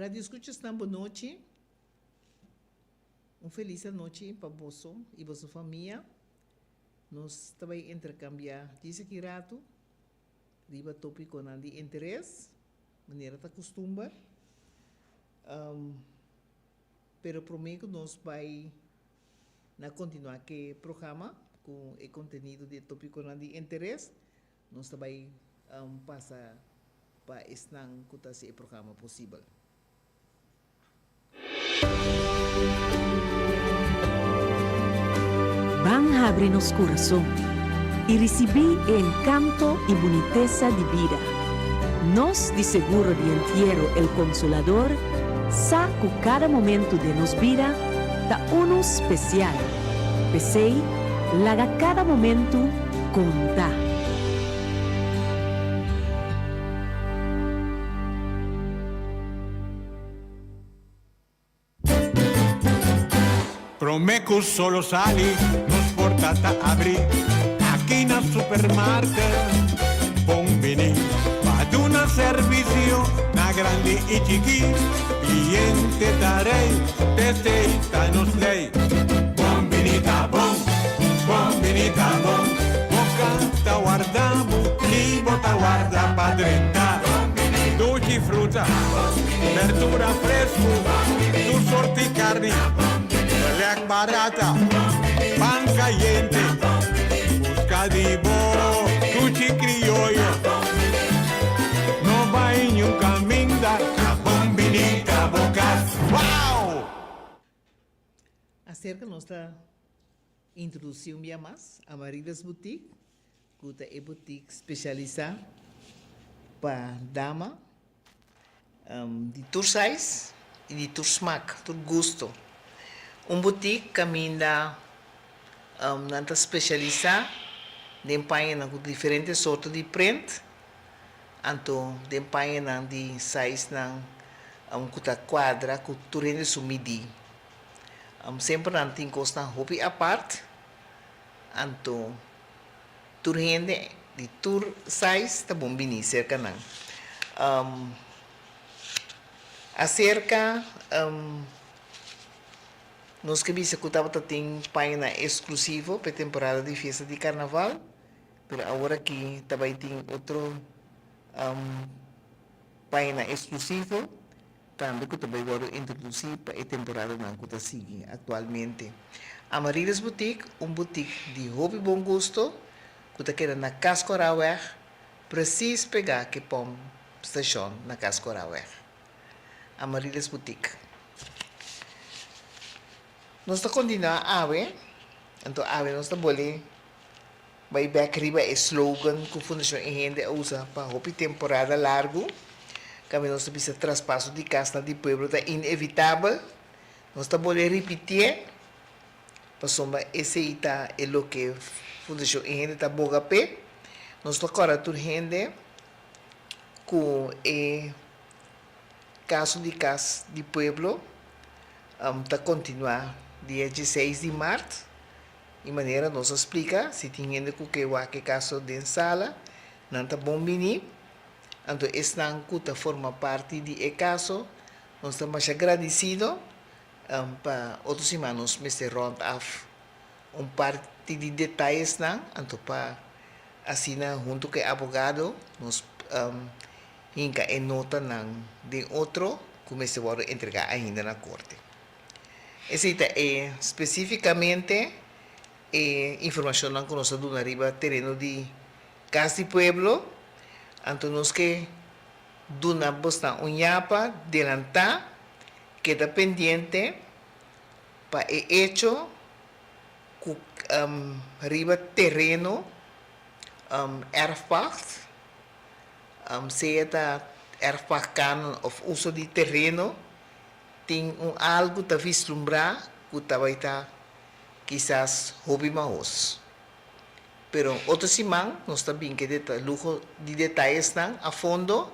Radioescuchasnan bo nochi. Un felis anochi pa boso y boso famia. Nos ta bay intercambia djis aki rato riba topiconan di interes, manera ta custumber. Pero prome cu nos bay na continua cu e programa cu e contenido di e topiconan di interes, nos ta bay pasa pa esnan cu ta haci e programa posibel. Ban habri nos kurason i risibí e enkanto i bunitesa di bida. Nos di Seguro di Entiero El Consolador sa ku kada momentu den nos bida ta unu spesial. P'esei, laga kada momentu konta. Prome cu solo sali, nos porta ta abri aki na supermarket. Bon bini pa duna servicio na grandi y chiki. Cliente ta rey, t'esey ta nos ley. Bon bini ta bon, bon bini ta bon. Bo canta warda bo, ni bo ta warda pa drenta. Dushi fruta, berdura fresku, tur sorti karni, lek barata, pan kayente. Buska di bo dushi krioyo. No bai niun kaminda, ta bon bini ta bo kas. Wow! Aserka nos ta introdusi un bia mas Amarilis Boutique. Ku ta e butik spesialisá pa dama di tur size i di tur smak, tur gusto. Un butik kaminda nan ta spesialisá den pañanan ku diferente sorto di prent, anto den pañanan di sizenan ku ta kuadra ku tur hende su midí. Semper nan tin kosnan hopi apart, anto. Tur hende di tur size ta bon bini serka nan. Aserka nos ke bisa ku tabata tin pañanan eksklusivo pa e temporada di fiesta di karnaval, pero awor aki ta bai tin otro pañanan eksklusivo. Tambe ku ta bai wòrdu introdusí pa e temporadanan ku ta sigui aktualmente. Amarilis Boutique, un boutique di hopi bon gusto ku ta keda na Cas Coraweg, presis pegá ku e pòmp stashon na Cas Coraweg. Amarilis Boutique. Nos ta kontinuá awe, anto awe nos ta bole Bai bek riba e slogan ku Fundashon E Hende a usa pa hopi temporada largu, Kaminda nos ta bisa traspaso di kasnan di pueblo ta inevitabel. Nos ta bolbe ripitié pasobra esei ta e loke Fundashon E Hende ta boga p'e. Nos ta kòrda tur hende ku e kaso di kas di pueblo ta kontinuá dia dieseis di mart. Di manera nos a splika, si tin hende ku ke wak e kaso den sala, nan ta bon bini. Anto esnan ku ta forma parti di e kaso, nos ta masha gradisido. Pa otro siman nos mester rònt af un parti di detayesnan, anto pa asina huntu ku e abogado nos hinka e notanan den otro ku mester wòrdu entregá ainda na korte. Esei ta e spesífikamente e informashonnan ku nos a duna riba tereno di Kas di Pueblo. Anto nos ke duna bosnan un yapa delantá, keda pendiente pa e echo ku riba tereno erfpacht, sea ta erfpachtkanon òf uso di tereno, Tin un algu ta vislumbrá ku ta bai ta kisas hopi mahos. Pero otro siman nos ta bin ke luho di detayesnan a fondo,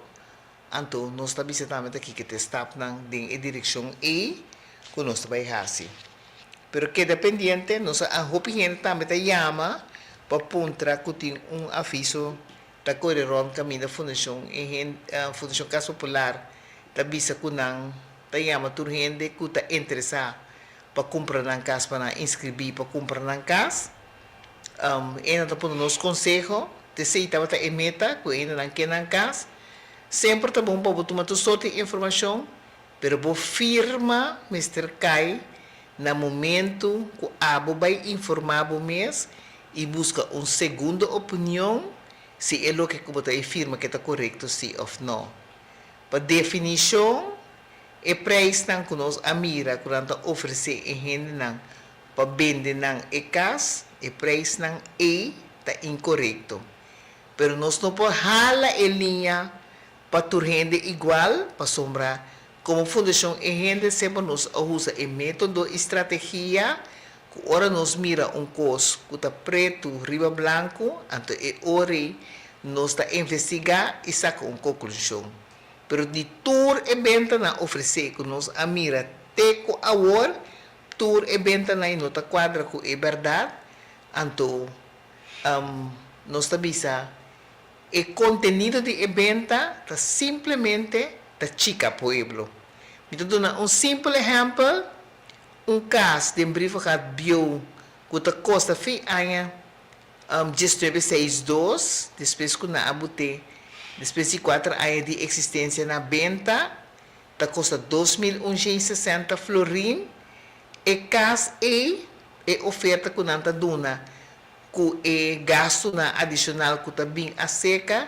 anto nos ta bisa tambe ta kiko ta e stapnan den e direkshon ei ku nos ta bai hasi. Pero keda pendiente, nos a hopi hende tambe ta yama pa puntra ku tin un aviso ta kore rònt kaminda Fundashon Fundashon Kas Popular. ta bisa ku nan ta yama tur hende ku ta interesá pa kumpra nan kas pa nan inskribí pa kumpra nan kas. Ena ta pone nos konseho, t'esei tabata e meta ku hendenan ke nan kas. Semper ta bon pa bo tuma tur sorti informashon, pero bo firma mester kai na momentu ku abo bai informá bo mes i buska un segundo opinion si e loke ku bo ta e firma ke ta korekto si òf no. Pa definishon, e preisnan ku nos a mira ku nan ta ofresé e hendenan pa bende nan e kas, e preisnan ei ta inkorekto. Pero nos no por hala e liña pa tur hende igual, pasobra komo Fundashon E Hende semper nos a usa e método i strategia ku ora nos mira un kos ku ta pretu riba blanku, anto e ora ei nos ta investigá i saka un konklushon. Pero di tur e bentanan ofresé ku nos a mira te ku awor, tur e bentanan ei no ta kuadra ku e bèrdat, anto nos ta bisa e kontenido di e benta ta simplemente ta chika pueblo. Mi ta duna un simpel ehèmpel, un kas den Brievengat bieu ku ta kosta fin aña diesnuebe seis dos, despues ku nan a but'é despues di kuater aña di eksistensia na benta, ta kosta 2160 florin. E kas ei, e oferta ku nan ta duna ku e gastunan adishonal ku ta bin aserka,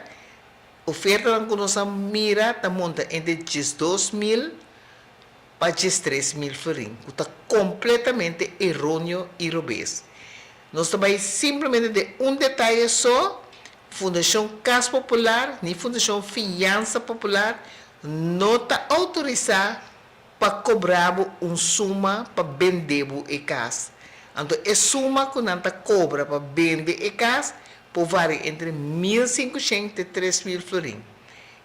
ofertanan ku nos a mira ta monta entre 12.000 pa 13.000 florin, ku ta kompletamente eróneo i robes. Nos ta bai simplemente den un detaye so, Fundashon Kas Popular ni Fundashon Fiansa Popular no ta outorisá pa kobra bo un suma pa bende bo e kas. Anto e suma ku nan ta kobra pa bende e kas por varia entre 1500 te 3000 florin.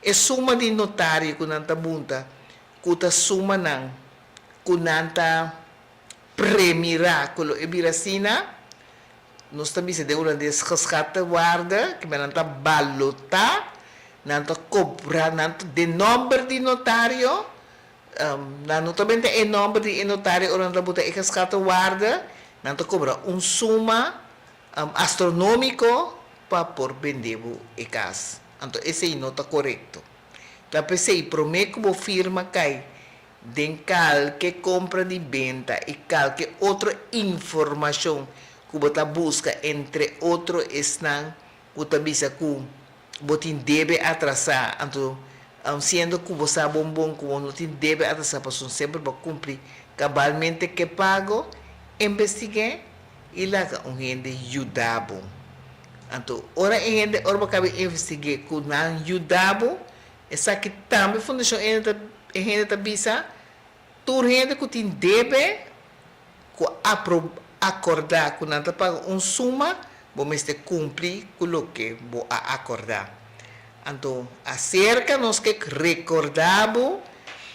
E suma di notario ku nan ta bunta ku ta sumanan ku nan ta premirá ku lo e bira asina, nos ta bisa den hulandes geschatte waarde, kiba nan ta balotá, nan ta kobra, nan ta den nòmber di notario, nan no ta benta e nòmber di e notario ora nan ta buta e geschatte waarde, nan ta kobra un suma astronómiko pa por bende bo e kas. Anto esei no ta korekto. Ta p'esei promé ku bo firma kai den kalke kompra di benta i kalke otro informashon ku bo ta buska, entre otro esnan ku ta bisa ku bo tin debe atrasá, anto siendo ku bo sa bon bon ku bo no tin debe atrasá pasobra semper bo a kumpli kabalmente ku e pago, investig'é i laga un hende yuda bo. Anto ora e hende, ora bo kaba investig'é ku nan yuda bo, Esaki tambe Fundashon Hende ta e hende ta bisa, tur hende ku tin debe ku apro akordá ku nan ta paga un suma, bo mester kumpli ku loke bo a akordá. Anto aserka nos ke rekordá bo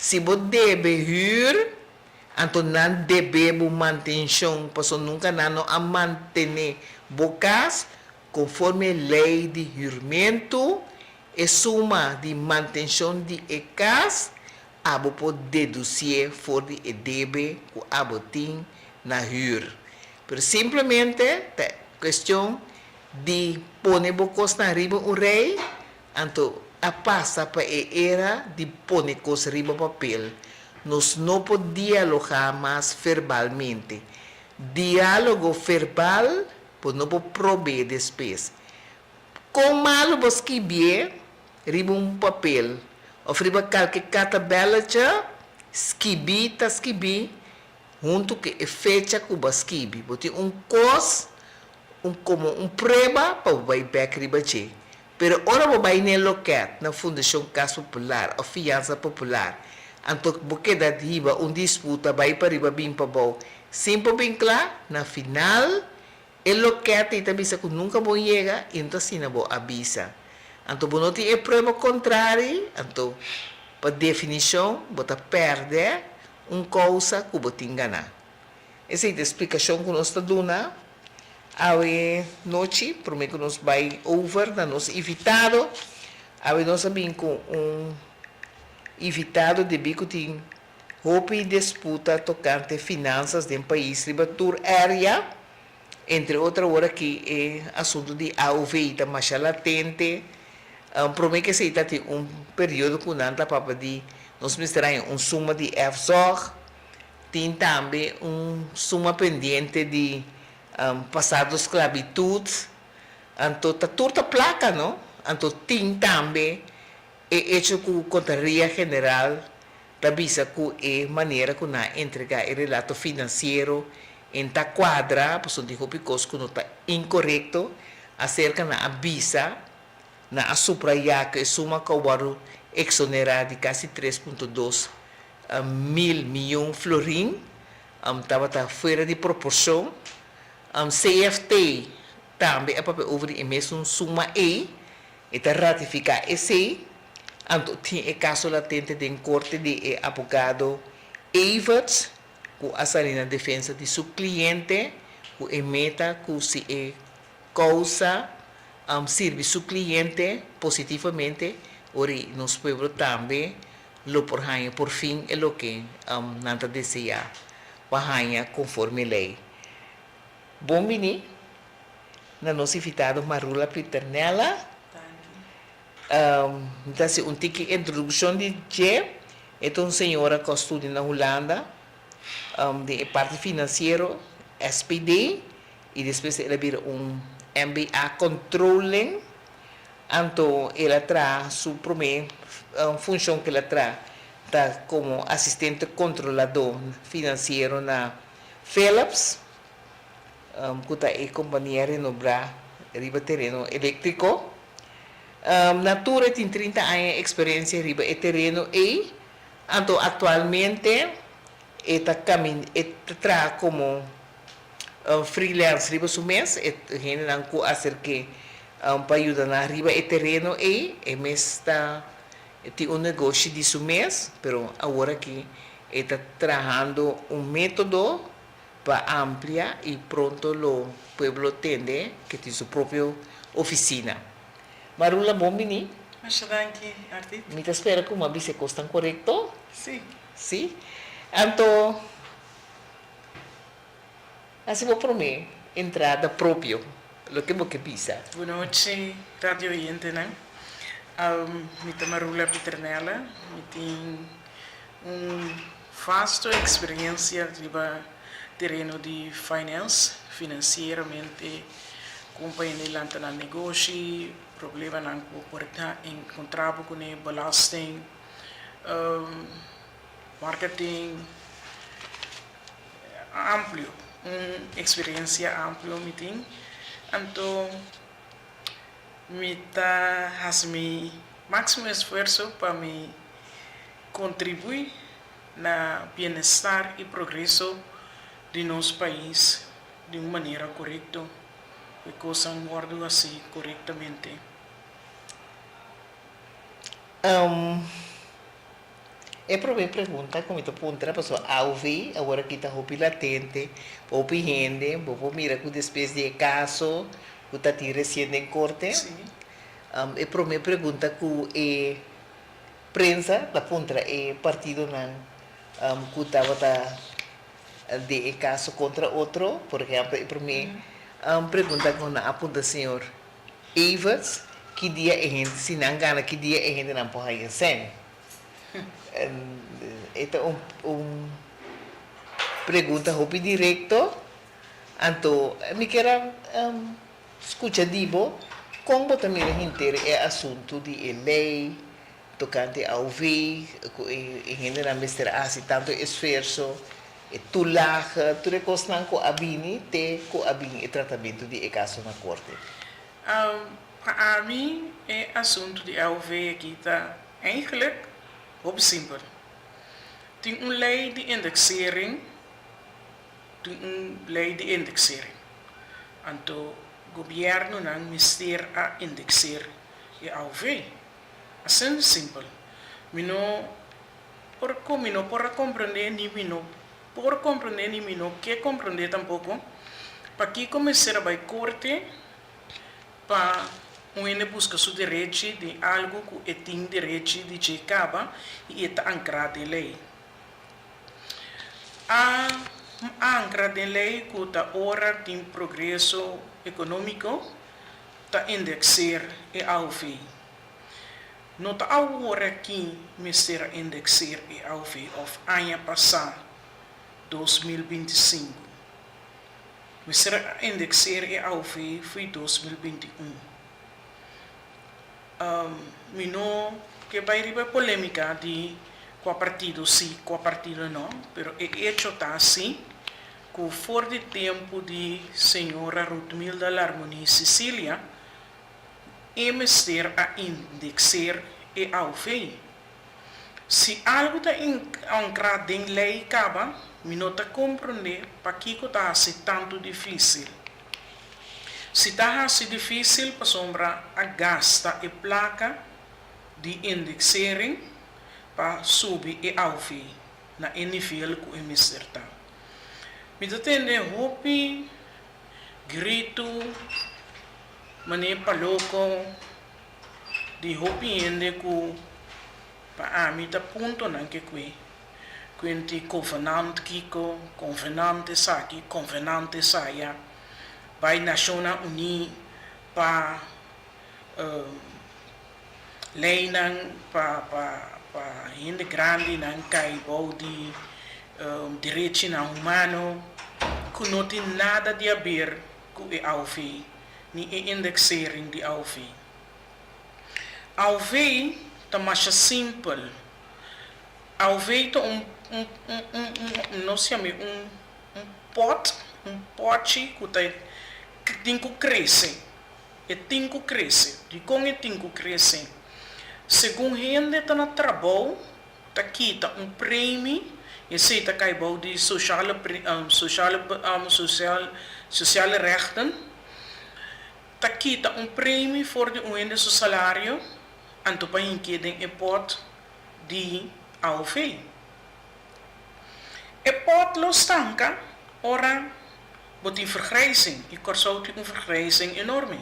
si bo debe hür, anto nan debe bo mantenshon pasobra nunka nan no a mantené bo kas konforme lei di hürmentu. E suma di mantenshon di e kas abo por dedusié for di e debe ku abo tin na hür. Pero simplemente ta kuestion di pone bo kosnan riba un rei, anto a pasa pa e era di pone kos riba papel. Nos no por dialogá mas verbalmente. Diálogo verbal bo no por prob'é despues. Kon malu bo skibié riba un papel òf riba kalke katabèletje, skibí ta skibí huntu ku e fecha ku bo a skibi. Bo tin un kos un komo un prueba pa bo bai bèk riba dje. Pero ora bo bai n'e lokèt na Fundashon Kas Popular òf Fiansa Popular, anto bo keda hiba un disputa bai pariba bin pabou sin por bin kla, na final E lokèt ei ta bisa ku nunka bo yega i no ta asina bo a bisa. Anto bo no tin e prueba kontrari, anto pa definishon bo ta pèrdè un kousa ku bo tin ganá. Esei ta e splikashon ku nos ta duna awe nochi promé ku nos bai over na nos invitado. Awe nos a bin ku un. Invitado debí ku tin hopi disputa tokante finansas den pais riba tur area, entre otro awor aki e asuntu di AOV ta masha latente. Promé ku esei ta tin un periodo ku nan ta papia di nos mester haña un suma di erfzorg, tin tambe un suma pendiente di pasado sklabitut, anto ta tur ta plaka no, anto tin tambe E echo ku Kontaria General ta bisa ku e manera ku nan a entregá e relato finansiero en ta kuadra, pasobra tin hopi kos ku no ta inkorekto, aserka nan a bisa, nan a suprayá ku e suma ku a wòrdu eksonerá di kasi 3.2 mil miyon florin tabata fuera di proporshon. CFT tambe a papia over di e mesun suma ei. E ta ratifiká esei, anto tin e kaso latente den korte di e abogado Everts ku a sali na defensa di su kliente ku e meta ku si e kousa sirbi su kliente positivamente ora nos pueblo tambe lo por haña por fin e loke nan ta deseá pa haña konforme lei. Bon bini na nos invitado Marula Pieternella. Mi ta hasi un tiki introdukshon di dje. E ta un señora ku a studia na Hulanda den e parti finansiero, SPD, i despues el a bira un MBA Controlling. Anto el a traha su promé funshon ku el a traha ta komo asistente kontroladó finansiero na Philips. Ku ta e kompania renobrá riba tereno eléktriko. Natura tin 30 aña eksperensia riba e tereno ei, anto aktualmente e ta e ta traha komo freelance riba su mes, e hendenan ku aserk'é pa yuda nan riba e tereno ei, e mes ta tin un negoshi di su mes, pero awor aki e ta trahando un método pa amplia y pronto lo pueblo tende ke tin su propio oficina. Marula bon bini. Masha danki Ardit. Mi ta spera ku mi a bisa e kosnan korekto. Si. Si. Anto hasi bo prome entrada propio loke bo ke bisa. Bunochi radio oyentenan. Mi ta Marula Pieternella. Mi tin un Vasto experiencia riba tereno di finance, financieramente, con pa hende lanta nan negoshi, problemanan cu por ta encontra bo cune, belasting, marketing, amplio, un experiencia amplio mi tin. Anto mi ta haci mi maximo esfuerzo pa mi Kontribuí na bienestar i progreso di nos pais di un manera korekto, ku e kosnan wòrdu hasí korektamente. E promé pregunta ku mi ta puntra pasobra AOV awor aki ta hopi latente pa hopi hende, bo por mira ku despues di e kaso ku ta tin resien den korte, e promé pregunta ku e Prensa ta puntra e partidonan ku tabata den e kaso kontra otro. Por ehèmpel, e promé pregunta ku nan a puntra señor Everts, ki dia e hende, si nan gana, ki dia e hendenan por haña sèn? E ta un pregunta hopi direkto. Anto mi kier a Skucha di bo, kon bo ta mira henter e asuntu di e lei tokante AOV, ku e hendenan mester a hasi tantu esfuerso, e toelage, tur e kosnan ku a bini te ku a bin e tratamentu di e kaso na korte? Pa ami e asuntu di AOV aki ta eigenlijk hopi simpel. Tin un lei di indexering, tin un lei di indexering. Anto gobiernonan mester a indexer e AOV. Asina simpel. Mi no por cu mi no por a comprende ni mi no por comprende ni mi no ke comprende tampoco pakico mester a bay corte pa. Un hende buska su derechi den algu ku e tin derechi di dje kaba i e ta ankrá den lei. A ankra den lei ku ta ora tin progreso ekonómiko ta indekseer e AOV. No ta awor aki mester a indekseer e AOV òf aña pasá, 2025. Mester a indekseer e AOV fo'i 2021. Mi no ke bai riba e polémika di kua partido sí, kua partido no, pero e echo ta si ku for di tempu di señora Ruthmilda Larmonie Cecilia e mester a indekseer e AOV. Si algu ta ankrá den lei kaba, mi no ta komprondé pakiko ta hasi tantu difísil. Si ta hasi difísil pasobra a gasta e plaka di indexering pa subi e AOV na e nivel ku e mester ta. Mi ta tende hopi gritu manera pa loko di hopi hende ku pa ami ta puntonan ke kue kuenti kovenant kiko, konvenant esaki, konvenant esaya, bai Nashonnan Uní pa leinan pa pa pa hende grandinan kai bou di derechinan humano ku no tin nada di haber ku e AOV ni e indexering di AOV. AOV ta masha simpel. AOV ta un un un un un nos yam'é un un pot, un pochi ku ta tin ku krese. E tin ku krese. Dikon e tin ku krese? Segun hende ta na trabou ta kita un premi, esei ta kai bou di sociale sociale social sociale rechten, ta kita un premi for di un hende su salario anto pa hink'é den e pot di AOV. E pot lo stanka ora bo tin vergrijzing i Kòrsou tin un vergrijzing enorme.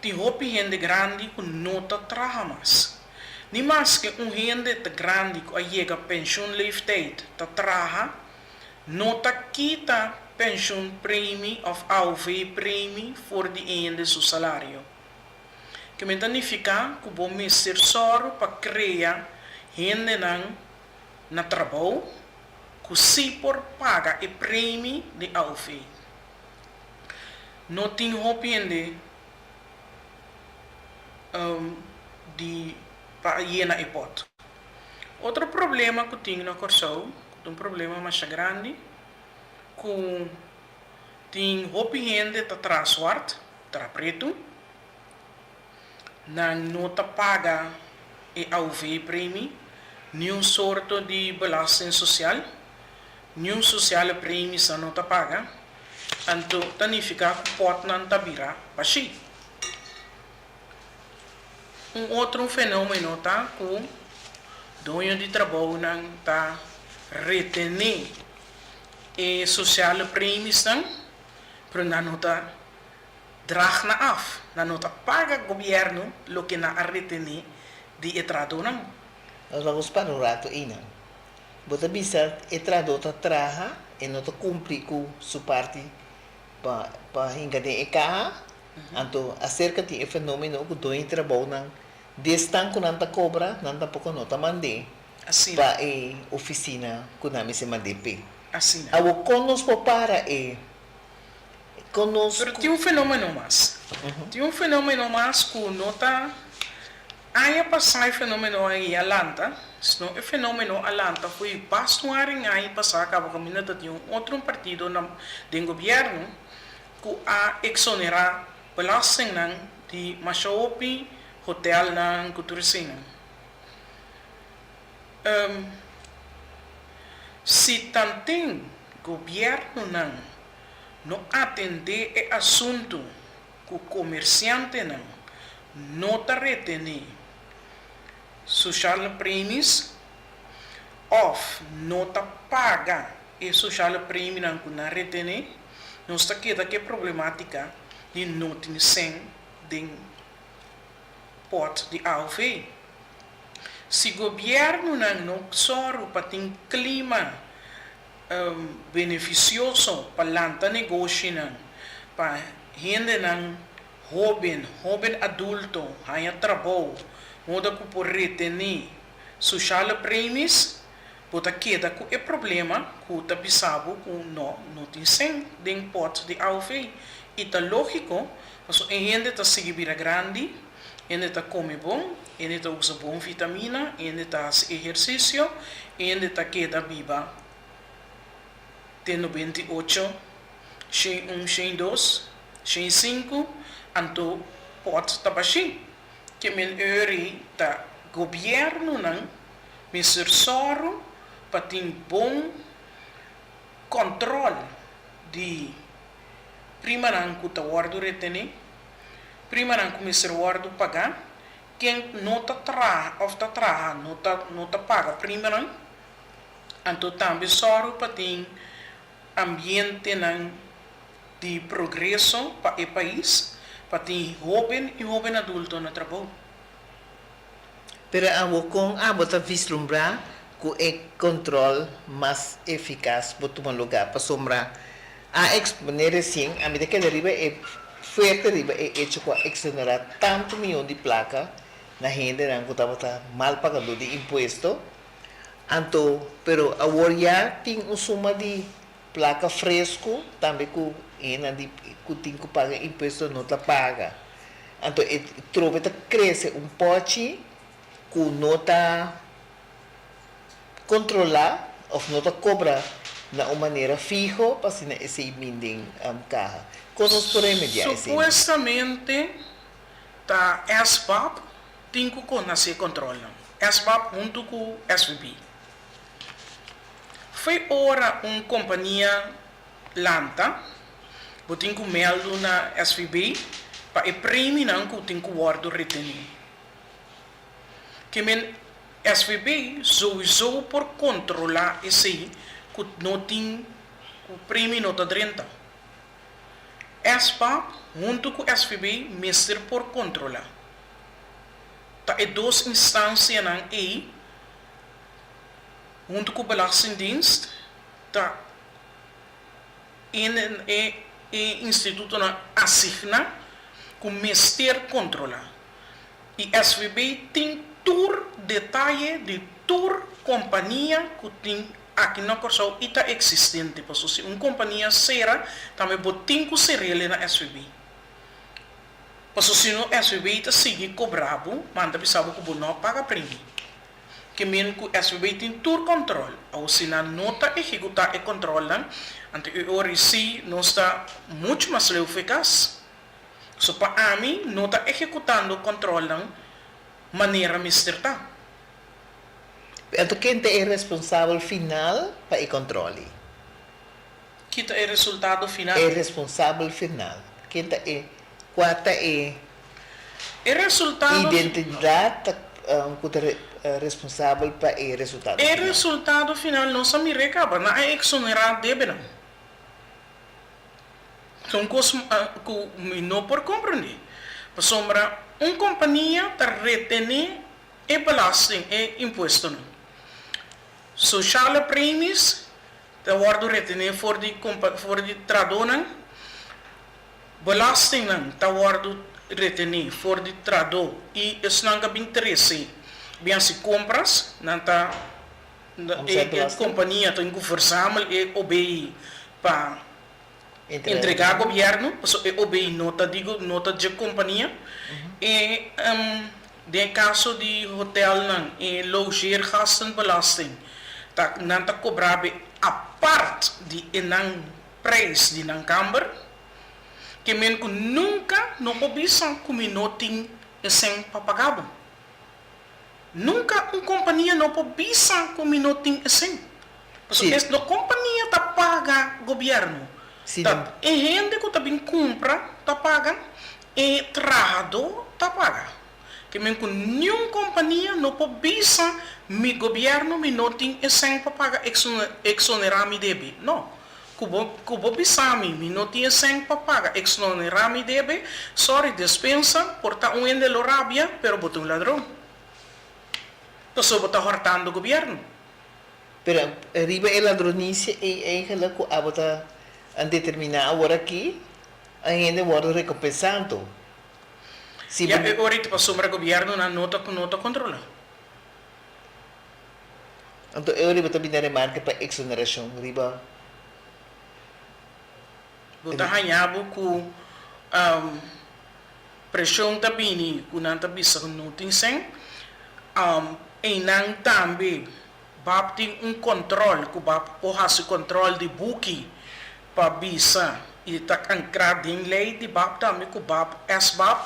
Tin hopi hende grandi ku no ta traha mas. Ni maske un hende ta grandi ku a yega penshunleeftijd ta traha, no ta kita penshunpremi òf AOV-premi for di e hende su salario. Kimen ta nifiká ku bo mester sòru pa krea hendenan na trabou ku sí por paga e premi di AOV. No tin hopi hende di pa yena e pòt. Otro problema ku tin na Kòrsou, ku ta un problema masha grandi, ku tin hopi hende ta traha swart, traha pretu, nan no ta paga e AOV premi, niun sorto di belasting sosial, niun sosiale premies nan no ta paga, anto ta nifiká ku pòtnan ta bira bashí. Un otro fenómeno ta ku doño di trabounan ta retené e sosiale premiesnan, pero nan no ta Drag nan af. Nan no ta paga gobièrnu loke nan a retené di e trahadónan. Nos laga nos para un ratu einan. Bo ta bisa e trahadó ta traha, e no ta kumpli ku su parti pa pa hinka den e kaha, anto aserka tin e fenómeno ku doño di trabounan destan ku nan ta kobra, nan tampoko no ta mand'é pa e ofisina ku nan mester mand'é p'e. Awor kon nos por para e Kon nos. Pero tin un fenomeno mas. Tin un fenomeno mas ku no ta aña pasá e fenomeno ei a lanta, sino e fenomeno a lanta fo'i basta un aña aña pasá kaba kaminda ta tin un otro partido na den gobièrnu ku a eksonerá belastingnan di masha hopi hotelnan ku tur eseinan. Si tanten gobièrnunan no atendé e asuntu ku komersiantenan no ta retené sociale premies òf no ta paga e sociale premienan ku nan retené, nos ta keda ku e problemátika di no tin sèn. den pòt di aov. Si gobièrnunan no sòru pa tin klima benefisioso pa lanta negoshinan, pa hendenan hóben, hóben adulto haña trabou, moda ku por retené sociale premies, bo ta keda ku e problema ku ta bisa bo ku no no tin sèn den pòt di aov. I ta lógiko, pasobra e hende ta sigui bira grandi, hende ta kome bon, hende ta usa bon vitamina, hende ta hasi ehersisio, hende ta keda biba te 98, 101, 102, 105, anto pòt ta bashí. Ke men ori ta gobièrnunan mester sòru pa tin bon kòntròl di primanan ku ta wòrdu retené, primanan ku mester wòrdu pagá, ken no ta traha òf ta traha no ta no ta paga primanan, anto tambe sòru pa tin ambientenan di progreso pa e pais, pa tin hóben i hóben adulto na trabou. Pero abo kon abo ta vislumbrá ku e kontrol mas efikas por tuma lugá? Pasobra a eksponé resien, ami ta keda riba e fuerte riba e echo ku a eksonerá tantu miyon di plaka na hendenan ku tabata mal pagadó di impuesto. Anto, pero awor ya tin un suma di plaka fresku tambe ku hendenan di ku tin ku paga impuesto no ta paga. Anto e trobe ta krese un pochi ku no ta kontrolá òf no ta kobra na un manera fiho pa asina esei bin den kaha. Kon nos por remediá esei? Supuestamente ta SBAB tin ku hasi e kòntròlnan. SBAB huntu ku SVB. Fo'i ora un kompania lanta, bo tin ku mèldu na SVB pa e preminan ku tin ku wòrdu retení. Ke men SVB souiso por kontrolá esei ku no tin ku premi no ta drenta. SPAB huntu ku SVB mester por kontrolá. Ta e dos instansianan ei huntu ku Belastingdienst ta e e institutonan asigná ku mester kontrolá. I SVB tin tur detaye di tur kompania ku tin aki na Kòrsou i ta eksistente. Pasobra si un kompania sera, tambe bo tin ku ser'el na SVB. Pasobra si no SVB ta sigui kobra bo, manda bisa bo ku bo no a paga primi. Ke men ku SVB tin tur kòntròl. Awor si nan no ta ehekutá e kòntròlnan, anto e ora si nos ta muchu mas leu for e kas. So pa ami no ta ehekutando kòntròlnan manera mester ta. Anto ken ta e responsabel final pa e kòntròl ei? Ki ta e resultado final? E responsabel final. Ken ta e, kua ta e E resultado. Identidat ta ku ta responsabel pa e resultado final. E resultado final nos a mir'é kaba, nan a eksonerá debenan. Ta un kos ku mi no por komprendé, pasobra un kompania ta retené e belasting, e impuestonan. Sociale premies ta wòrdu retené for di for di trahadónan. Belastingnan ta wòrdu retení for di trahadó i esnan ku a bin trese bin hasi kompras, nan ta e kompania ta tin ku verzamel e OBI pa entregá gobièrnu, pasobra e OBI no ta di no ta dje kompania. E den e kaso di hotèlnan e logeergastenbelasting ta nan ta kobrá be apart di e nan Prijs di nan kamber, ke men ku nunka no por bisa ku mi no tin e sèn pa paga bo. Nunka un kompania no por bisa ku mi no tin e sèn. Pasobra es no kompania ta paga gobièrnu. Ta e hende ku ta bin kumpra ta paga, e trahadó ta paga. Ke men ku niun kompania no por bisa mi gobièrnu mi no tin e sèn pa paga eksonerá mi debe. No. Ku bo ku bo bisa mi, mi no tin e sèn pa paga, eksnonerá mi debe, sòri, despensa, por ta un hende lo rabia, pero bo ta un ladron. Pasobra bo ta hòrtando gobièrnu. Pero riba e ladronisia ei eigenlijk ku abo ta determiná awor aki, a hende wòrdu rekompensá anto. Si Ya e ora ei ta pasobra gobièrnunan no ta no ta kontrolá. Anto e ora ei bo ta bini a remarke pa eksonerashon riba. Bo ta haña bo ku preshon ta bini ku nan ta bisa ku no tin sèn. Einan tambe bab tin un kòntròl ku bab por hasi kòntròl di buki pa bisa i ta ankrá den lei di bab tambe ku bab SBAB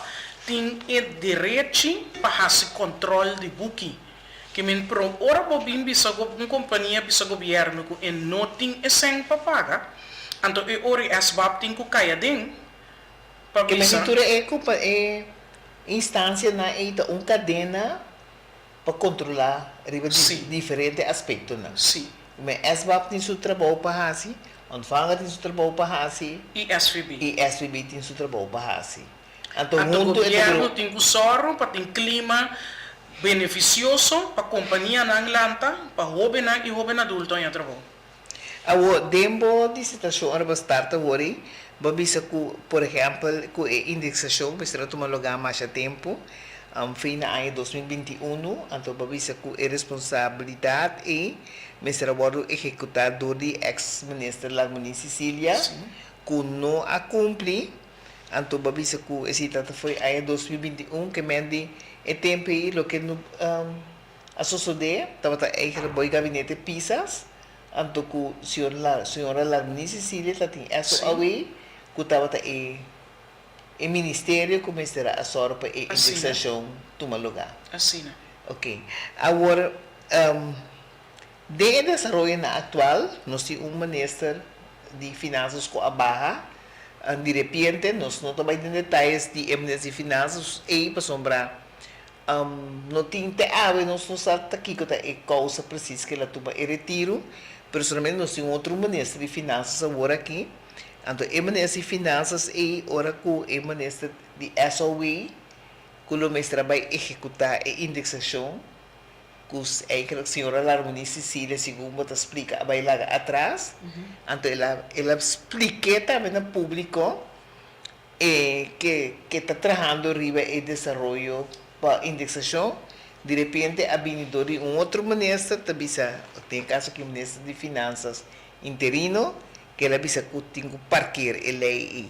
tin e derechi pa hasi kòntròl di buki. Ke men pro ora bo bin bisa un kompania bisa gobièrnu ku e no tin e sèn pa paga, anto e ora e SBAB tin ku kai aden pa Ke men bisa. tur e kompa e instansianan ei ta un kadena pa kontrolá riba di diferente aspektonan. Men SBAB tin su trabou pa hasi, Ontvanger tin su trabou pa hasi I SVB. i SVB tin su trabou pa hasi. Anto Anto huntu e ta gobièrnu bira. tin ku sòru pa tin klima benefisioso pa kompanianan lanta, pa hóbennan i hóben adulto haña trabou. Awor, den bo disertashon ora bo start awor ei, bo a bisa ku, por ehèmpel, ku e indeksashon mester a tuma lugá masha tempu, fin na aña 2021, anto bo a bisa ku e responsabilidat ei mester a wòrdu ehekutá dor di eks minister Larmonie Cecilia, ku no a kumpli. Anto bo a bisa ku esei ta ta fo'i aña 2021 ke men di e tempu ei loke no a sosodé tabata eigenlijk bo e gabinete Pisas anto ku señor La señora Larmini Cecilia ta tin SOAW ku tabata e e ministerio ku mester a sòru pa e indeksashon tuma lugá. Asina. Oke. Awor den e desaroyonan aktual nos tin un minister di Finansas ku a baha di repente, nos no ta bai den detayes di e minister di Finansas ei pasobra no tin te awe nos no sa ta kiko ta e kousa presis ku el a tuma e retiru, pero solamente nos tin un otro minister di Finansas awor aki, anto e minister di Finansas ei ora ku e minister di SOW ku lo mester a bai ehekutá e indeksashon ku eigenlijk señora Larmonie Cecilia segun bo ta splika a bai laga atras, anto el a el a splik'é tambe na públiko e ke ke ta trahando riba e desaroyo pa indeksashon, di repente a bini dor di un otro minister ta bisa, den e kaso aki minister di Finansas interino, ke el a bisa ku tin ku parker e lei ei.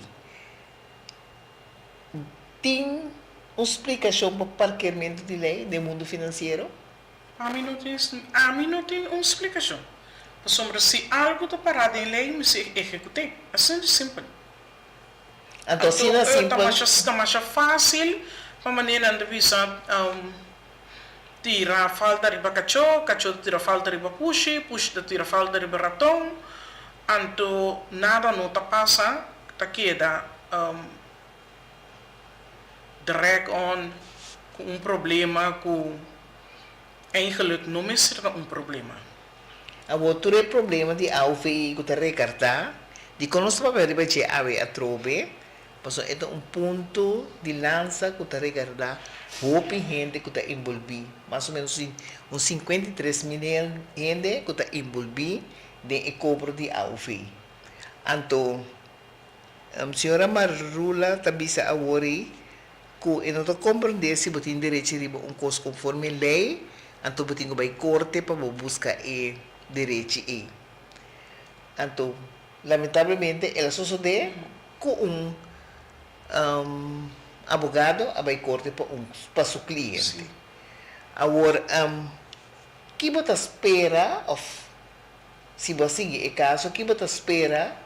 Tin un splikashon pa parkermentu di lei den mundu finansiero? Ami no tin ami no tin un splikashon. Pasobra si algu ta pará den lei mester ehekut'é. Asina di simpel. Anto Anto asina ta simpel. masha ta masha fásil pa manera nan ta bisa tira falta riba kachó, kachó ta tira falta riba pushi, pushi ta tira falta riba raton. Anto nada no ta pasa, ta keda drag on ku un problema ku eigenlijk no mester ta un problema. Awor tur e problema di AOV ku ta rekartá, dikon nos ta papia riba dje awe atrobe? Pasobra e ta un punto di lansa ku ta regardá hopi hende ku ta enbolbí, mas o ménos un 53.000 hende ku ta enbolbí den e kobro di AOV. Anto, señora Marula ta bisa awor ei ku e no ta komprendé si bo tin derechi riba un kos konforme lei, anto bo tin ku bai korte pa bo buska e derechi ei. Anto, lamentablemente el a sosodé ku un abogado a bai korte pa un pa su kliente. Awor, ki bo ta spera òf si bo a sigui e kaso, ki bo ta spera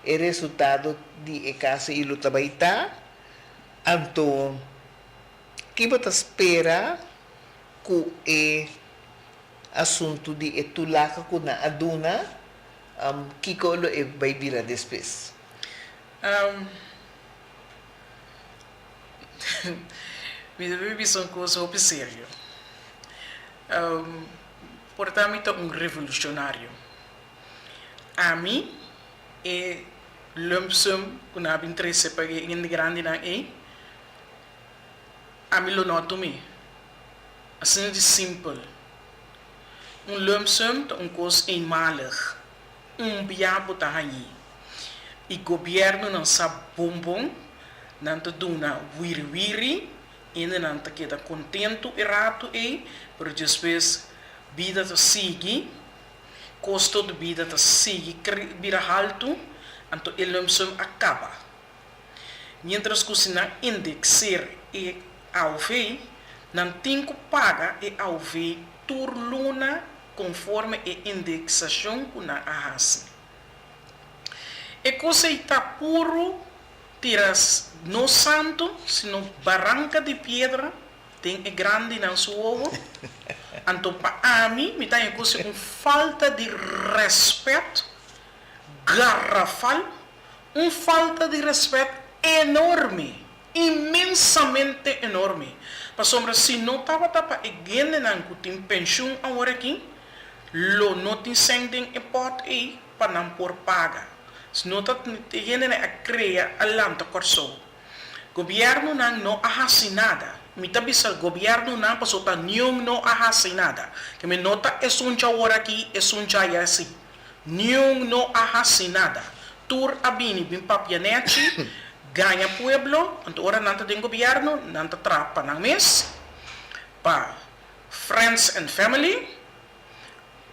e resultado di e kaso i lo ta bai ta? Anto, ki bo ta spera ku e asuntu di e tulaka ku nan a duna, kiko lo e bai bira despues? Mi ta bibi bisa un kos hopi serio. Por ta mi ta un revolushonario. Ami. E lump sum ku nan a bin trese pa e hende grandinan ei, ami lo no a tum'é. Asina di simpel. Un lump sum ta un kos eenmalig. Un bia bo ta hañ'é. I gobièrnunan sa bon bon, nan ta duna wiri wiri, hendenan ta keda kontentu e ratu ei, pero despues bida ta sigui, kosto di bida ta sigui bira haltu, anto e lump sum a kaba. Miéntras ku si nan indekseer e AOV, nan tin ku paga e AOV tur luna konforme e indeksashon ku nan a hasi. E kos ei ta puru tira no santu, sino baranka di piedra den e grandinan su wowo. Anto pa ami, mi ta haña ku si un falta di rèspèt garrafal. Un falta di respet enorme, inmensamente enorme. Pasobra si no tabata pa e gendenan ku tin penshun awor aki, lo no tin sèn den e pòt ei pa nan por paga. Si no ta e gendenan a krea a lanta Kòrsou. Gobièrnunan no a hasi nada. Mi ta bisa gobièrnunan pasobra ta niun no a hasi nada. Ke mi no ta esun djawor aki, esun djaya si. Niun no a hasi nada. Tur a bini bin papia nechi, gaña pueblo, anto ora nan ta den gobierno nan ta traha pa nan mes, pa friends and family,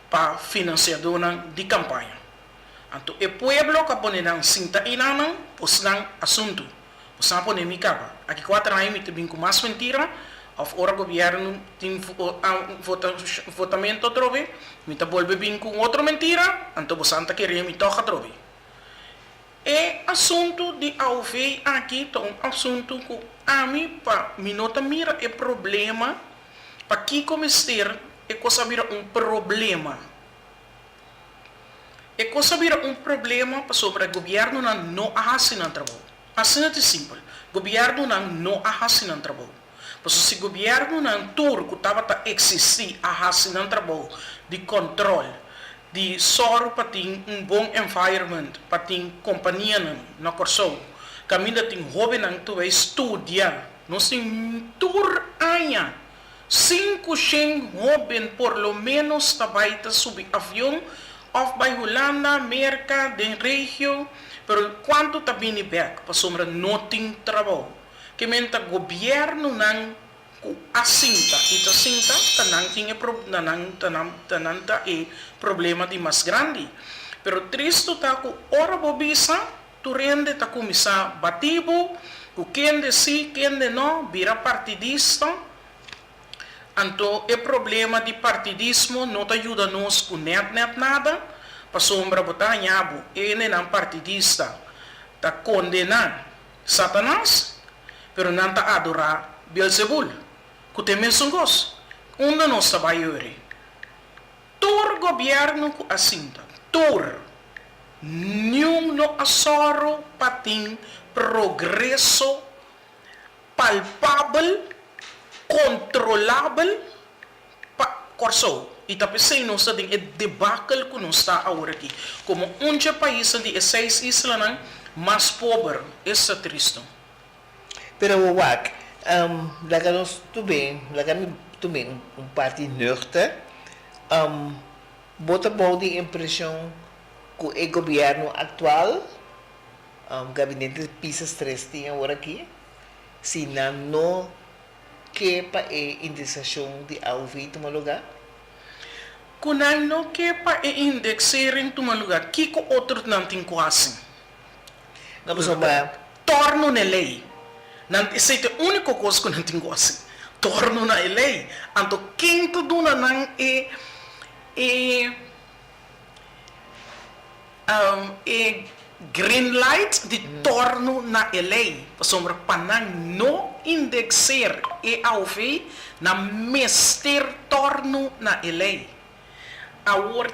pa financiadornan di campaña. Anto e pueblo cu a pone nan sinta eynannan, pos nan asuntu. Bosan a pone mi caba. Aki cuater aña mi ta bin cu mas mentira of ora gobierno tin votamento atrobe mi ta bolbe bin cu un otro mentira anto bosan ta kere mi toch atrobe. E asunto di aov aki ta un asunto cu ami pa mi no ta mira e problema pakico mester e cos a bira un problema. E kos a bira un problema pasobra e gobièrnunan no a hasi nan trabou. Asina di simpel, gobièrnunan no a hasi nan trabou. Pasobra si gobièrnunan tur ku tabata eksistí a hasi nan trabou di kòntròl, di sòru pa tin un bon environment pa tin kompanianan na Kòrsou kaminda tin hóbennan ta bai studia, nos tin tur aña 500 hóben por lo ménos ta bai ta subi avion òf bai Hulanda, Merka, den regio, pero kuantu ta bini bèk pasobra no tin trabou. Ke men ta gobièrnunan ku a sinta i ta sinta ta nan tin e ta nan ta nan ta nan ta e problema di mas grandi. Pero tristu ta ku ora bo bisa Tur hende ta kuminsá bati bo ku kende sí, kende no, bira partidista. Anto e problema di partidismo no ta yuda nos ku nèt nèt nada, pasobra bo ta haña bo hendenan partidista ta kondená Satanas, pero nan ta adorá Beelzebul, ku ta e mesun kos. Unda nos ta bai yori? Tur gobièrnu ku a sinta, tur, niun no a sòru pa tin progreso palpabel, kontrolabel pa Kòrsou. I ta p'esei nos ta den e debakel ku nos ta aworakí, komo un dje paisnan di e seis islanan mas pober. Esta tristu. Pero wak, laga nos tub'é, laga mi tub'é un parti nuchter. Bo ta bou di impreshon ku e gobièrnu aktual, gabinete Pisas tres tin awor aki, si nan no ke pa e indexashon di AOV tuma lugá? Ku nan no ke pa e indexering tuma lugá, kiko otro nan tin ku hasi? No pasobra torno na e lei. Nan esei ta e úniko kos ku nan tin ku hasi, torno na e lei. Anto ken ta duna nan e e e green light di torno na e lei? Pasobra pa nan no indexeer e AOV, nan mester torno na e lei. Awor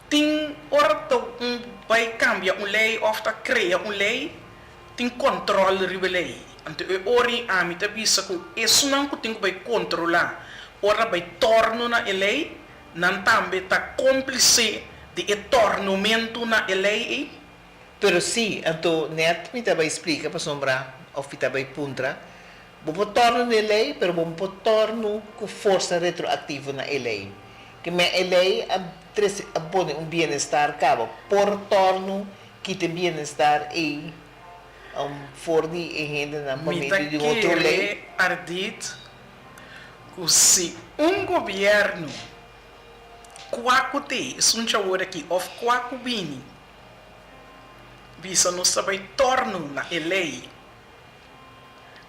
tin ora ta un bai cambia un ley of ta crea un ley tin control riba e ley. Anto e ora ei ami ta bisa cu esunnan cu tin cu bai controla ora bai torno na e ley nan tambe ta complice. Di e tòrnumentu na e lei ei? Pero sí, anto nèt mi ta bai splika pasobra òf mi ta bai puntra, bo por tòrnu na e lei, pero bo no por tòrnu ku forsa retroaktivo na e lei. Ke men e lei a trese a pone un bienestar kaba, por tòrnu kita e bienestar ei for di e hendenan pa Mi ta medio di un otro lei? kere, Ardit, ku si un gobièrnu Kua ku te esun chawor aki òf kua ku bini bisa nos ta bai tòrnu na e lei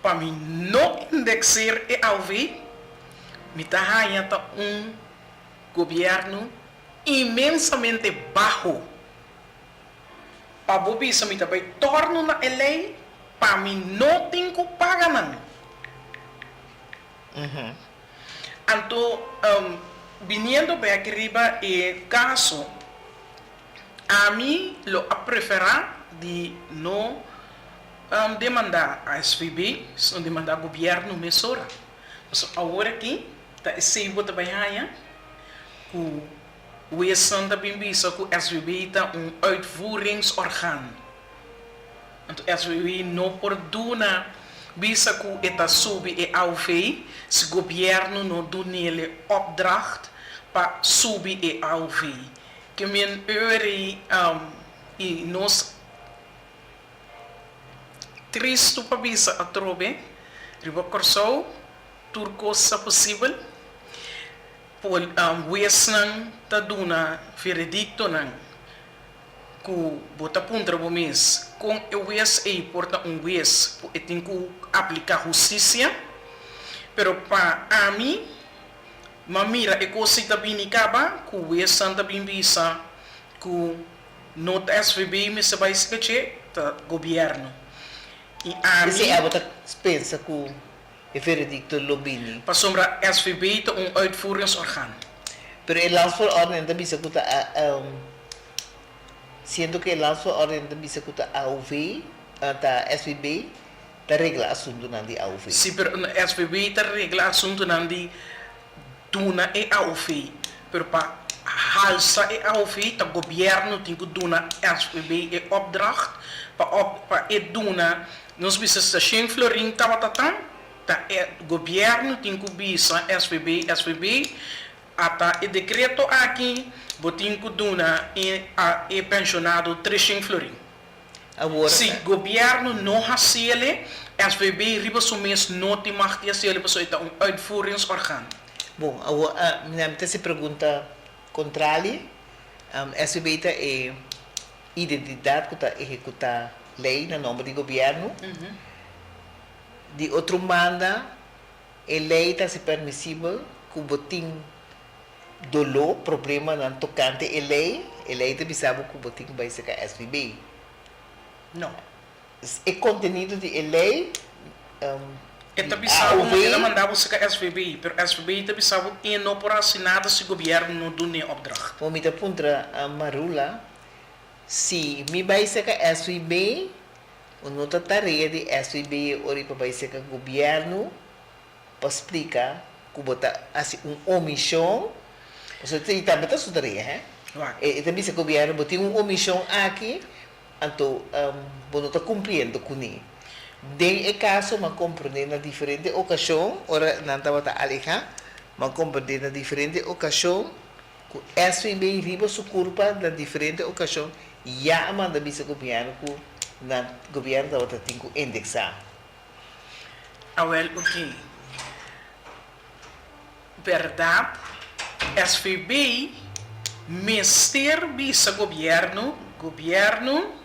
pa mi no indekseer e AOV, mi ta haña ta un gobièrnu inmensamente baho. Pa bo bisa mi ta bai tòrnu na e lei pa mi no tin ku paga nan. Anto, biniendo bek riba e kaso, ami lo a preferá di no demandá ASVB, sino demandá gobièrnu mesora. Pasobra awor aki ta esei bo ta bai haña ku wesnan ta bin bisa ku SVB ta un uitvoeringsorgaan. Anto SVB no por duna bisa ku e ta subi e AOV si gobièrnu no dun'el e opdracht pa subi e AOV. Ke men eur i nos tristu pa bisa atrobe riba Kòrsou tur kos ta posibel. Huesnan ta duna verediktonan. Ku bo ta puntra bo mes, kon e wes ei por ta un wes ku e tin ku apliká hustisia? Pero pa ami, m'a mira e kos ei ta bini kaba ku wesnan ta bin bisa ku no ta SVB mester bai skeche, ta gobièrnu. I ami. Esei abo ta pensa ku E veredicto lo bini. Pasobra SVB ta un uitvoeringsorgaan. Pero e landsverordening ta bisa cu ta siendo cu e landsverordening ta bisa cu ta AOV, ta SVB ta regla asuntonan di AOV. Si, pero SVB ta regla asuntonan di duna e AOV, pero pa halsa e AOV ta gobierno tin cu duna SVB e opdracht pa pa e duna, nos bisa si ta shen florin tabata tan, ta e gobierno tin cu bisa SVB, SVB ata e decreto aki bo tin cu duna e e pensionado treshen florin. Awor. Si gobierno no haciele, SVB riba su mes no tin mag di haciele pasobra e ta un uitvoeringsorgaan. Bon, awor mi ta hasi pregunta contrali. SVB ta e identidad cu ta ehecuta ley na nomber di gobierno. Di otro banda, e ley ta hasi permisibel cu bo tin doló, problemanan tokante e lei, e lei ta bisa bo ku bo tin ku bai seka SVB. No. E kontenido di e lei, E ta di bisa bo AOV. ma el a manda bo seka SVB, pero SVB ta bisa bo e no por hasi nada si gobièrnu no dun'é opdracht. Bo mi ta puntra Marula, si mi bai seka SVB, o no ta tarea di SVB e ora pa bai seka gobièrnu pa splika ku bo ta hasi un omishon, pasobra esei tambe ta su tarea, he. E ta bisa gobièrnu bo tin un omishon aki, anto bo no ta kumpliendo kuné. Den e kaso m'a komprendé na diferente okashon, ora nan tabata alehá, m'a komprendé na diferente okashon ku SVB riba su kurpa na diferente okashon ya a manda bisa gobièrnu ku nan gobièrnu tabata tin ku indeksá. Awel oke. Berdad SVB mester bisa gobierno, gobierno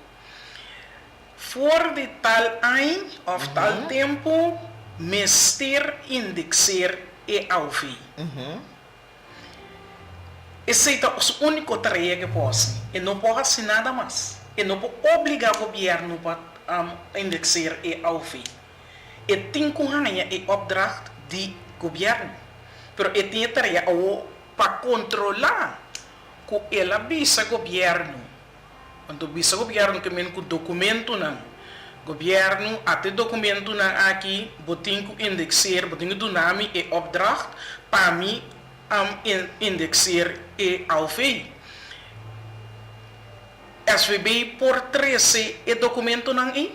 for di tal añ of tal tempo mester indexeer e AOV. Esei ta su úniko tarea ku e por hasi. E no por hasi nada mas. E no por obligá gobièrnu pa indekseer e AOV. E tin ku haña e opdracht di gobièrnu. Pero e tin e tarea awor pa kontrolá ku el a bisa gobièrnu. Anto bisa gobièrnu ke men ku dokumentunan. Gobièrnu ata e dokumentunan aki bo tin ku indekseer, bo tin ku duna mi e opdracht pa mi indexeer e AOV. SVB por trese e dokumentonan ei?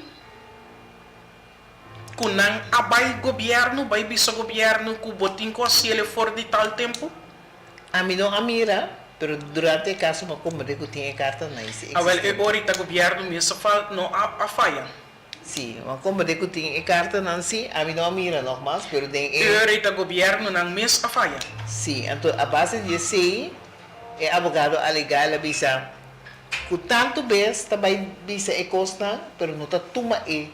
Ku nan a bai gobièrnu, bai bisa gobièrnu ku bo tin ku hasiel e for di tal tempu? Ami no a mira, pero durante e kaso mi a komprendé ku tin e kartanan ei si Awèl, e eksistente. ora ei ta gobièrnu mes a fal, no a a faya. Si, mi a komprendé ku tin e kartanan si, ami no a mira nògmas, pero den E e. ora ei ta gobièrnunan mes a faya. Si, anto a base di esei e abogado alegá, el a bisa ku tantu bes ta bai bisa e kosnan, pero no ta tuma e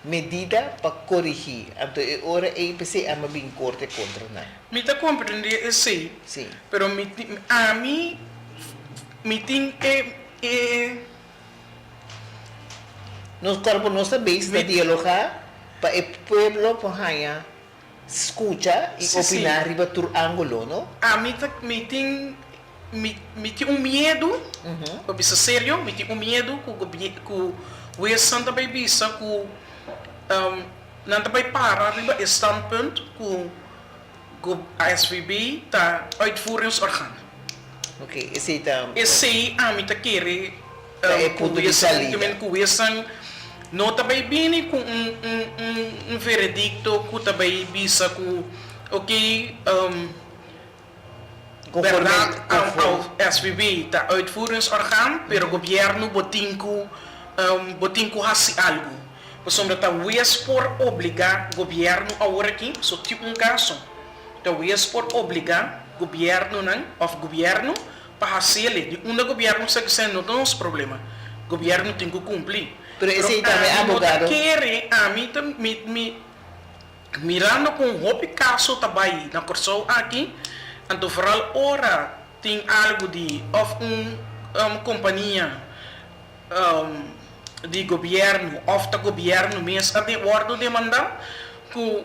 medida pa korigí. Anto e ora ei p'esei ami a bin korte kontra nan. Mi ta komprendé esei, Si. pero mi tin, ami, mi tin e, e. Nos kòrpo nos ta bezig ta Mi. dialogá pa e pueblo por haña skucha i Si, si. opiná riba tur ángulo, no? Ami ta, mi tin, mi, mi tin un miedu, pa bisa serio, mi tin un miedu ku gobie, ku huesnan ta bai bisa ku nan ta bai para riba e standpunt ku go, ASVB ta uitvoeringsorgaan. Oké, esei ta. Esei ami ta kere Ta e ku punto di huesnan, salida. ku huesnan no ta bai bini ku un, un, un, un veredikto ku ta bai bisa ku oké, Conforme, Berdad, conforme. SVB ta uitvoeringsorgaan, pero gobierno bo tin cu bo tin cu haci algo. Pasobra ta wes por obliga gobierno awor aki, so tin un caso, ta wes por obliga gobiernonan of gobierno pa haciele. Di unda gobierno sa esei no ta nos problema. Gobierno tin cu cumpli. Pero Pero esei tambe ami no ta abogado. kere, ami ta mi mi. Mirando kon hopi kaso ta bai na Kòrsou aki, anto vooral ora tin algu di òf un kompania di gobièrnu òf ta gobièrnu mes a wòrdu demandá ku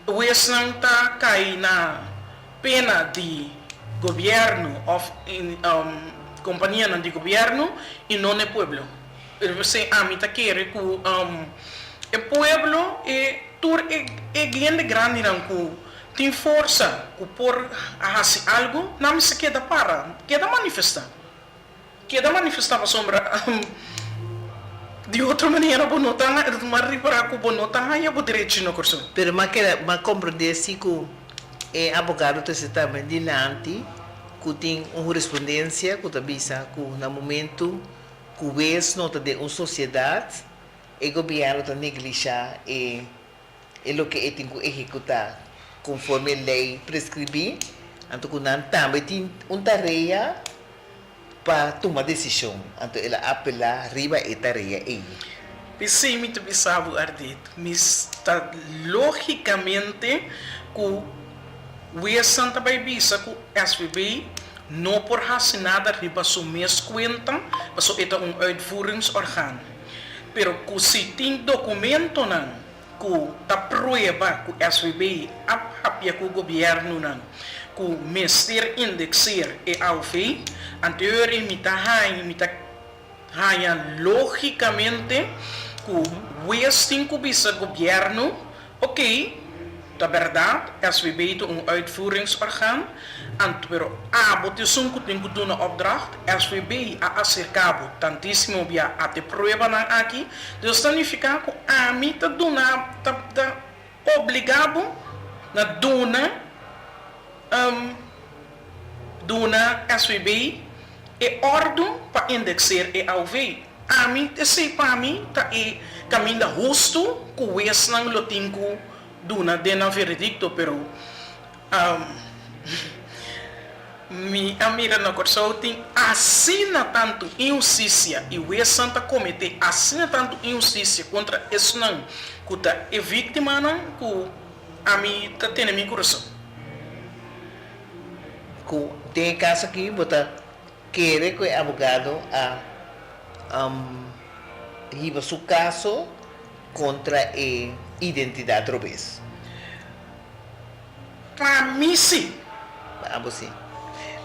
wesnan ta kai na pena di gobièrnu òf kompanianan di gobièrnu i no na e pueblo. P'esei ami ta kere ku e pueblo e tur e e hende grandinan ku tin forsa ku por a hasi algu, nan mester keda para, keda manifestá. Keda manifestá pasobra di otro manera bo no ta m'a ripará ku bo no ta haña bo derechi na Kòrsou. Pero m'a keda m'a komprendé si ku e abogado ta seta tambe dilanti ku tin un hurisprudensia ku ta bisa ku na momentu Ku wes no ta den un sosiedat, e gobièrnu ta neglishá e e loke e tin ku ehekutá konforme lei preskribí, anto ku nan tambe tin un tarea pa tuma desishon, anto el a apelá riba e tarea ei. P'esei mi ta bisa bo, Ardit, mi sta lógikamente ku wesnan ta bai bisa ku SVB No por hasi nada riba su mes kuenta paso e ta un uitvoeringsorgaan. Pero ku si tin dokumentonan ku ta prueba ku SVB a papia ku gobièrnunan ku mester indekseer e AOV, anterior mi ta haña mi ta haña lógikamente ku wes tin ku bisa gobièrnu, Oké, ta bèrdat, SVB ta un uitvoeringsorgaan, anto pero abo ta esun ku tin ku duna opdracht, SVB a aserká bo tantísimo bia ate pruebanan aki, dus ta nifiká ku ami ta duna ta ta obligá bo na duna duna SVB e òrdu pa indekseer e AOV. Ami, esei pa mi ta e kaminda hustu ku wesnan lo tin ku duna den nan veredikto, pero mi a mira na Kòrsou tin asina tantu inhustisia i wesnan ta kometé asina tantu inhustisia kontra esnan ku ta e víktimanan ku ami ta tene mi kurason. Ku den e kaso aki bo ta Kere ku e abogado a hiba su kaso kontra e identidat robes? Pa mi si. Pa abo si.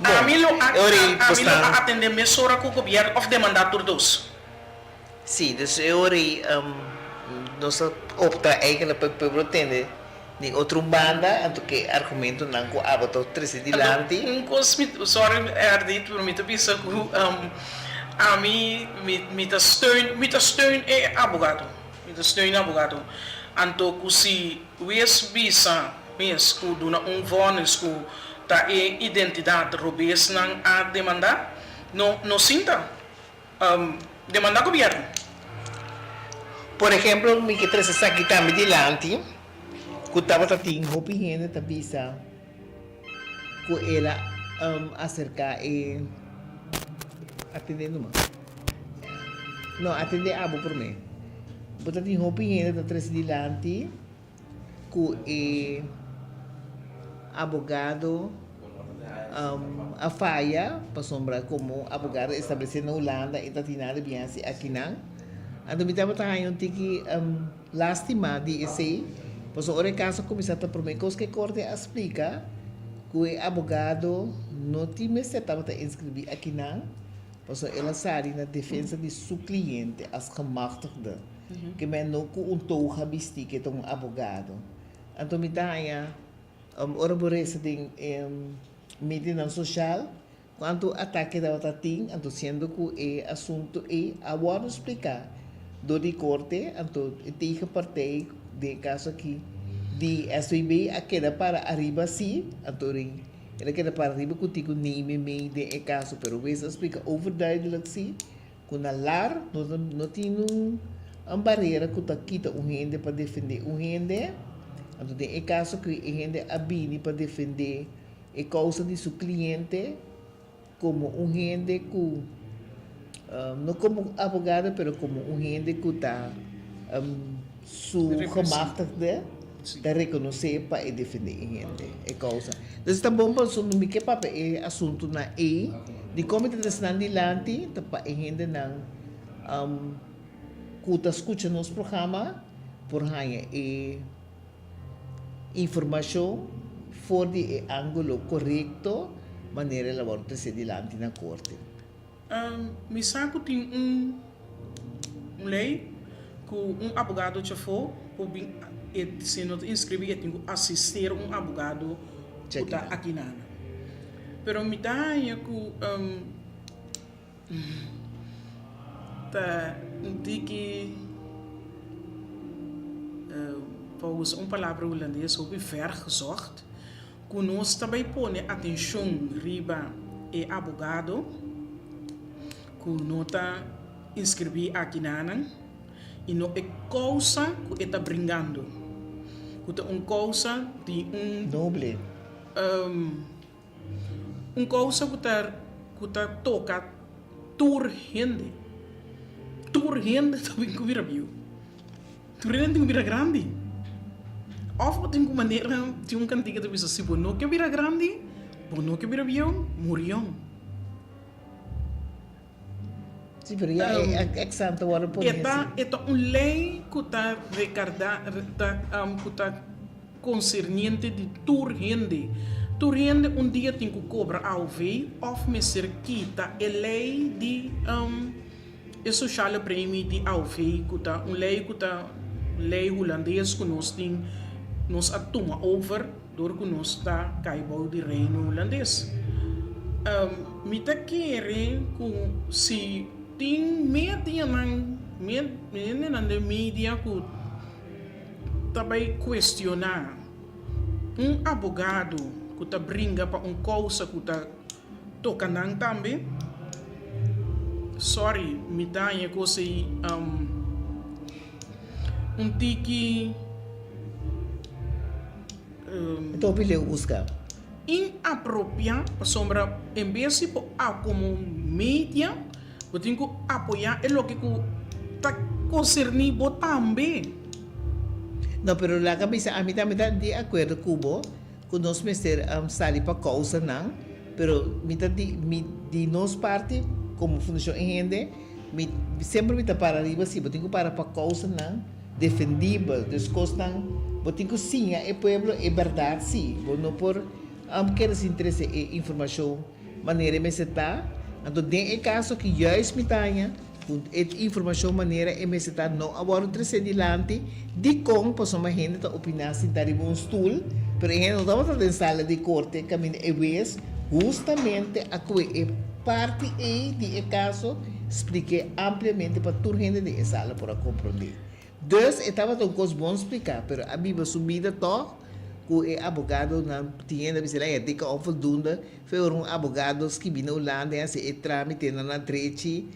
Ami lo a ami lo a atende mesora ku gobierno of demanda tur dos. Sí, dus e ora ei nos a opta eigenlijk pa e pueblo tende di otro banda, anto ke argumentonan ku abo ta trese dilanti. Anto un kos mi, sorry Ardit, pero mi ta bisa ku Ami mi mi ta steun mi ta steun e abogado mi ta steun e abogado anto ku si wes bisa mes ku duna un vonnis ku ta e identidat robes nan a demanda no no sinta demanda gobierno. Por ehemplo mi ke trese esaki tambe dilanti ku tabata tin hopi hende ta bisa. Ku el a aserká e atendé numa. No, atendé abo promé. Bo ta tin hopi hende ta trese dilanti ku e abogado a faya pasobra komo abogado establesé na Hulanda e ta tin nada bien hasi akinan. Anto mi tabata haña un tiki. Lástima di esei, pasobra ora e kaso kuminsá ta promé kos ku e korte a splika ku e abogado no tin mester tabata inskribí akinan, pasobra el a sali na defensa di su kliente as gemachtigde, ke men no ku un toga bistí ke ta un abogado. Anto mi ta haña ora bo resa den e medianan soshal Cuanto atake tabata tin, anto siendo cu e asunto ey a wordo splica door di corte, anto e tegenpartij den e caso aki di SVB a keda para ariba si, anto rin el a keda para ariba cu tin cu neem mee den e caso, pero huez a splica overduidelijk si cu na lar no tin un barera cu ta kita un hende pa defende un hende, anto den e caso aki e hende a bini pa defende. E kousa di su kliente komo un hende ku, no komo abogado pero komo un hende ku ta su gemachtigde ta rekonosé pa e defendé e hende, e kousa. Entonces ta bon pa nos mi ke papia e asuntunan ei, dikon mi ta trese nan dilanti ta pa e hendenan ku ta skucha nos programa por haña e. Informashon for di e ángulo korekto manera el a wòrdu tresé dilanti na korte. Mi sa ku tin un lei ku un abogado chafó por bin e si no ta inskribí e tin ku asister un abogado ku ta akinan. Pero mi ta haña ku Ta un tiki, pa usa un palabra hulandes, hopi vergezocht ku nos ta bai pone atenshon riba e abogado ku no ta inskribí akinanan i no e kousa ku e ta bringando, ku ta un kousa di un. Noble. Un kousa ku ta ku ta toka tur hende. Tur hende ta bin ku bira biu. Tur hende tin ku bira grandi. Òf bo tin ku manera tin un kantika ta bisa si bo no ke bira grandi, bo no ke bira bieu, murion. Sí, pero ya e examen ta wòrdu pone E ta e ta un lei ku ta rekarda ta ku ta konserniente di tur hende. Tur hende un dia tin ku kobra AOV òf mester kita e lei di e sociale premie di AOV ku ta un lei ku ta lei hulandes ku nos tin nos a tuma over Dor ku nos ta kai bou di Reino Hulandes. Mi ta kere ku si tin medianan, hendenan den media ku ta bai kuestioná un abogado ku ta bringa pa un kousa ku ta toka nan tambe, sorry mi ta haña kos ei un tiki. E ta hopi leu buska. Inapropiá pasobra en bes di bo a komo media bo tin ku apoyá e loke ku ta konserní bo tambe. No, pero laga bisa ami tambe ta di akuerdo ku bo ku nos mester sali pa kousanan, pero mi ta di mi di nos parti komo Fundashon e Hende mi semper mi ta para riba si bo tin ku para pa kousanan. Defendibel, dus kosnan bo tin ku siña e pueblo e bèrdat si, bo no por keda sin trese e informashon manera e mester ta, anto den e kaso aki juist mi ta haña ku e informashon manera e mester ta no a wòrdu tresé dilanti, dikon pasobra hende ta opiná sintá riba un stul, pero e hende no tabata den sala di korte kaminda e wes hustamente a kohe e parti ei di e kaso. splik'é ampliamente pa tur hende den e sala por a komprondé. Dus e tabata un kos bon spliká, pero a biba su bida tòg ku e abogadonan tin hende a bisa el a dikke onvoldoende fe ora un abogado skibi na Hulanda i hasi e trámitenan na drechi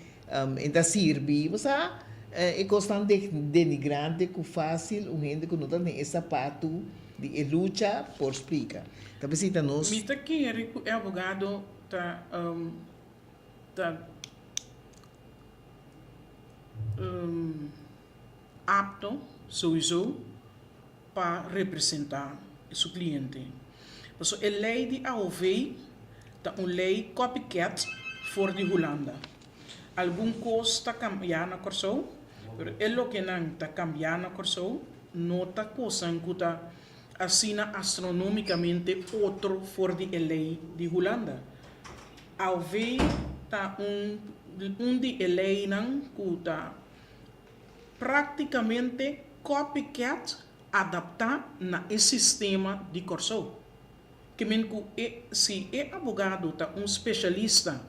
e ta sirbi. Bo sa, e kosnan denigrante ku fásil un hende ku no ta den e sapatu di e lucha por splika. Ta bisita nos. Mi ta kere ku e abogado ta ta apto souiso pa representa su cliente. Pasobra e ley di AOV ta un ley copycat for di Hulanda. Algun cos ta cambia na Corsou, pero e lokenan ta cambia na Corsou no ta cosnan cu ta asina astronomicamente otro for di e ley di Hulanda. AOV ta un un di e leynan cu ta practicamente copycat adapta na e sistema di Corsou. Ke men cu e si e abogado ta un specialista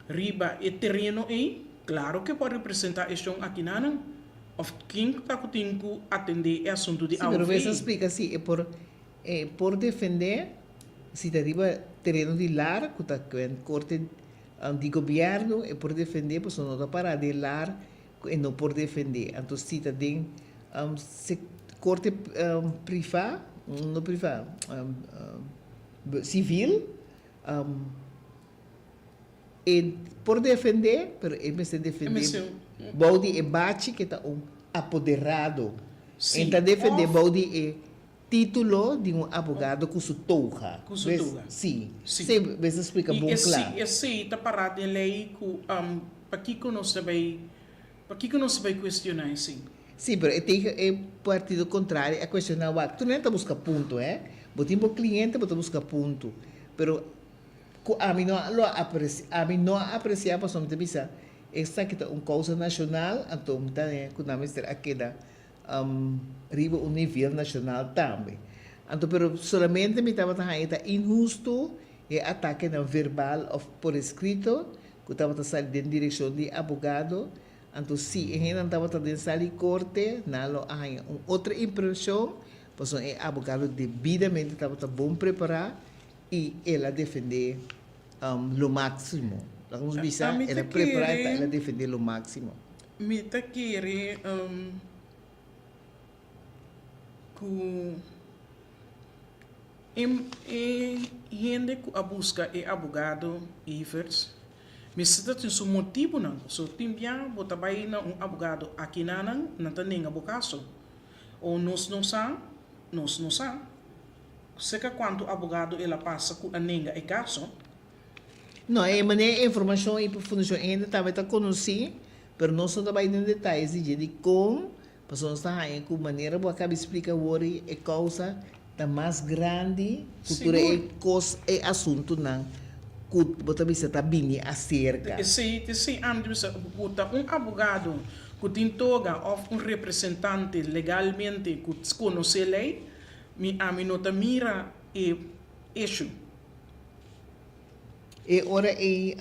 riba e tereno ey, claro ke por representa e shon akinanan of ken ta cu tin cu atende e asunto di Sí, pero AOV. Wes a splica si e por e por defende si ta riba tereno di lar cu ta kuen corte di gobierno e por defende pasobra no ta para den lar cu e no por defende. Anto si ta den corte priva, no priva, civil, e por defende, pero e mester defende bou di e bachi cu ta un apoderado. E ta defende bou di e Titulo di un abogado cu su toga. Cu su toga. Si. Si. Bes a splica bon cla. Y esey ta para den ley cu pakico nos ta bay, pakico nos ta bay cuestiona esey? Si, pero e tegen e partido contrario a cuestiona wak. Tur nan ta busca punto, he. Bo tin bo cliente, bo ta busca punto. Pero cu ami no a lo a aprecia, ami no a aprecia pasobra mi ta bisa esaki ta un causa nacional, anto mi ta cu nan mester a keda Riba un nivel nashonal tambe. Anto pero solamente mi tabata haña ta inhusto e atakenan verbal of por eskrito ku tabata sali den direkshon di abogado. Anto si e hendenan tabata den sala di korte nan lo a haña un otro impreshon pasobra e abogado debidamente tabata bon prepará i el a defendé lo máksimo. Laga nos bisa el a prepará i el a defendé lo máksimo. Mi ta kere ku e hende ku a buska e abogado Everts mester ta tin su motibunan. So tin bia bo ta bai na un abogado akinanan nan ta nenga bo kaso. O nos no sa, nos no sa seka kuantu abogado el a pasa ku a nenga e kaso. No, e manera e informashon i profundishon hende tambe ta konosí, pero nos no ta bai den detayes di dje dikon, pasobra nos ta haña ku manera bo a kaba di splika awor e kousa ta mas grandi ku tur e kos, e asuntunan ku bo ta bisa ta bini aserka. Esei ta esei ami ta bisa ku ta un abogado ku tin toga òf un representante legalmente ku konosé lei, mi ami no ta mira e issue. E ora ei,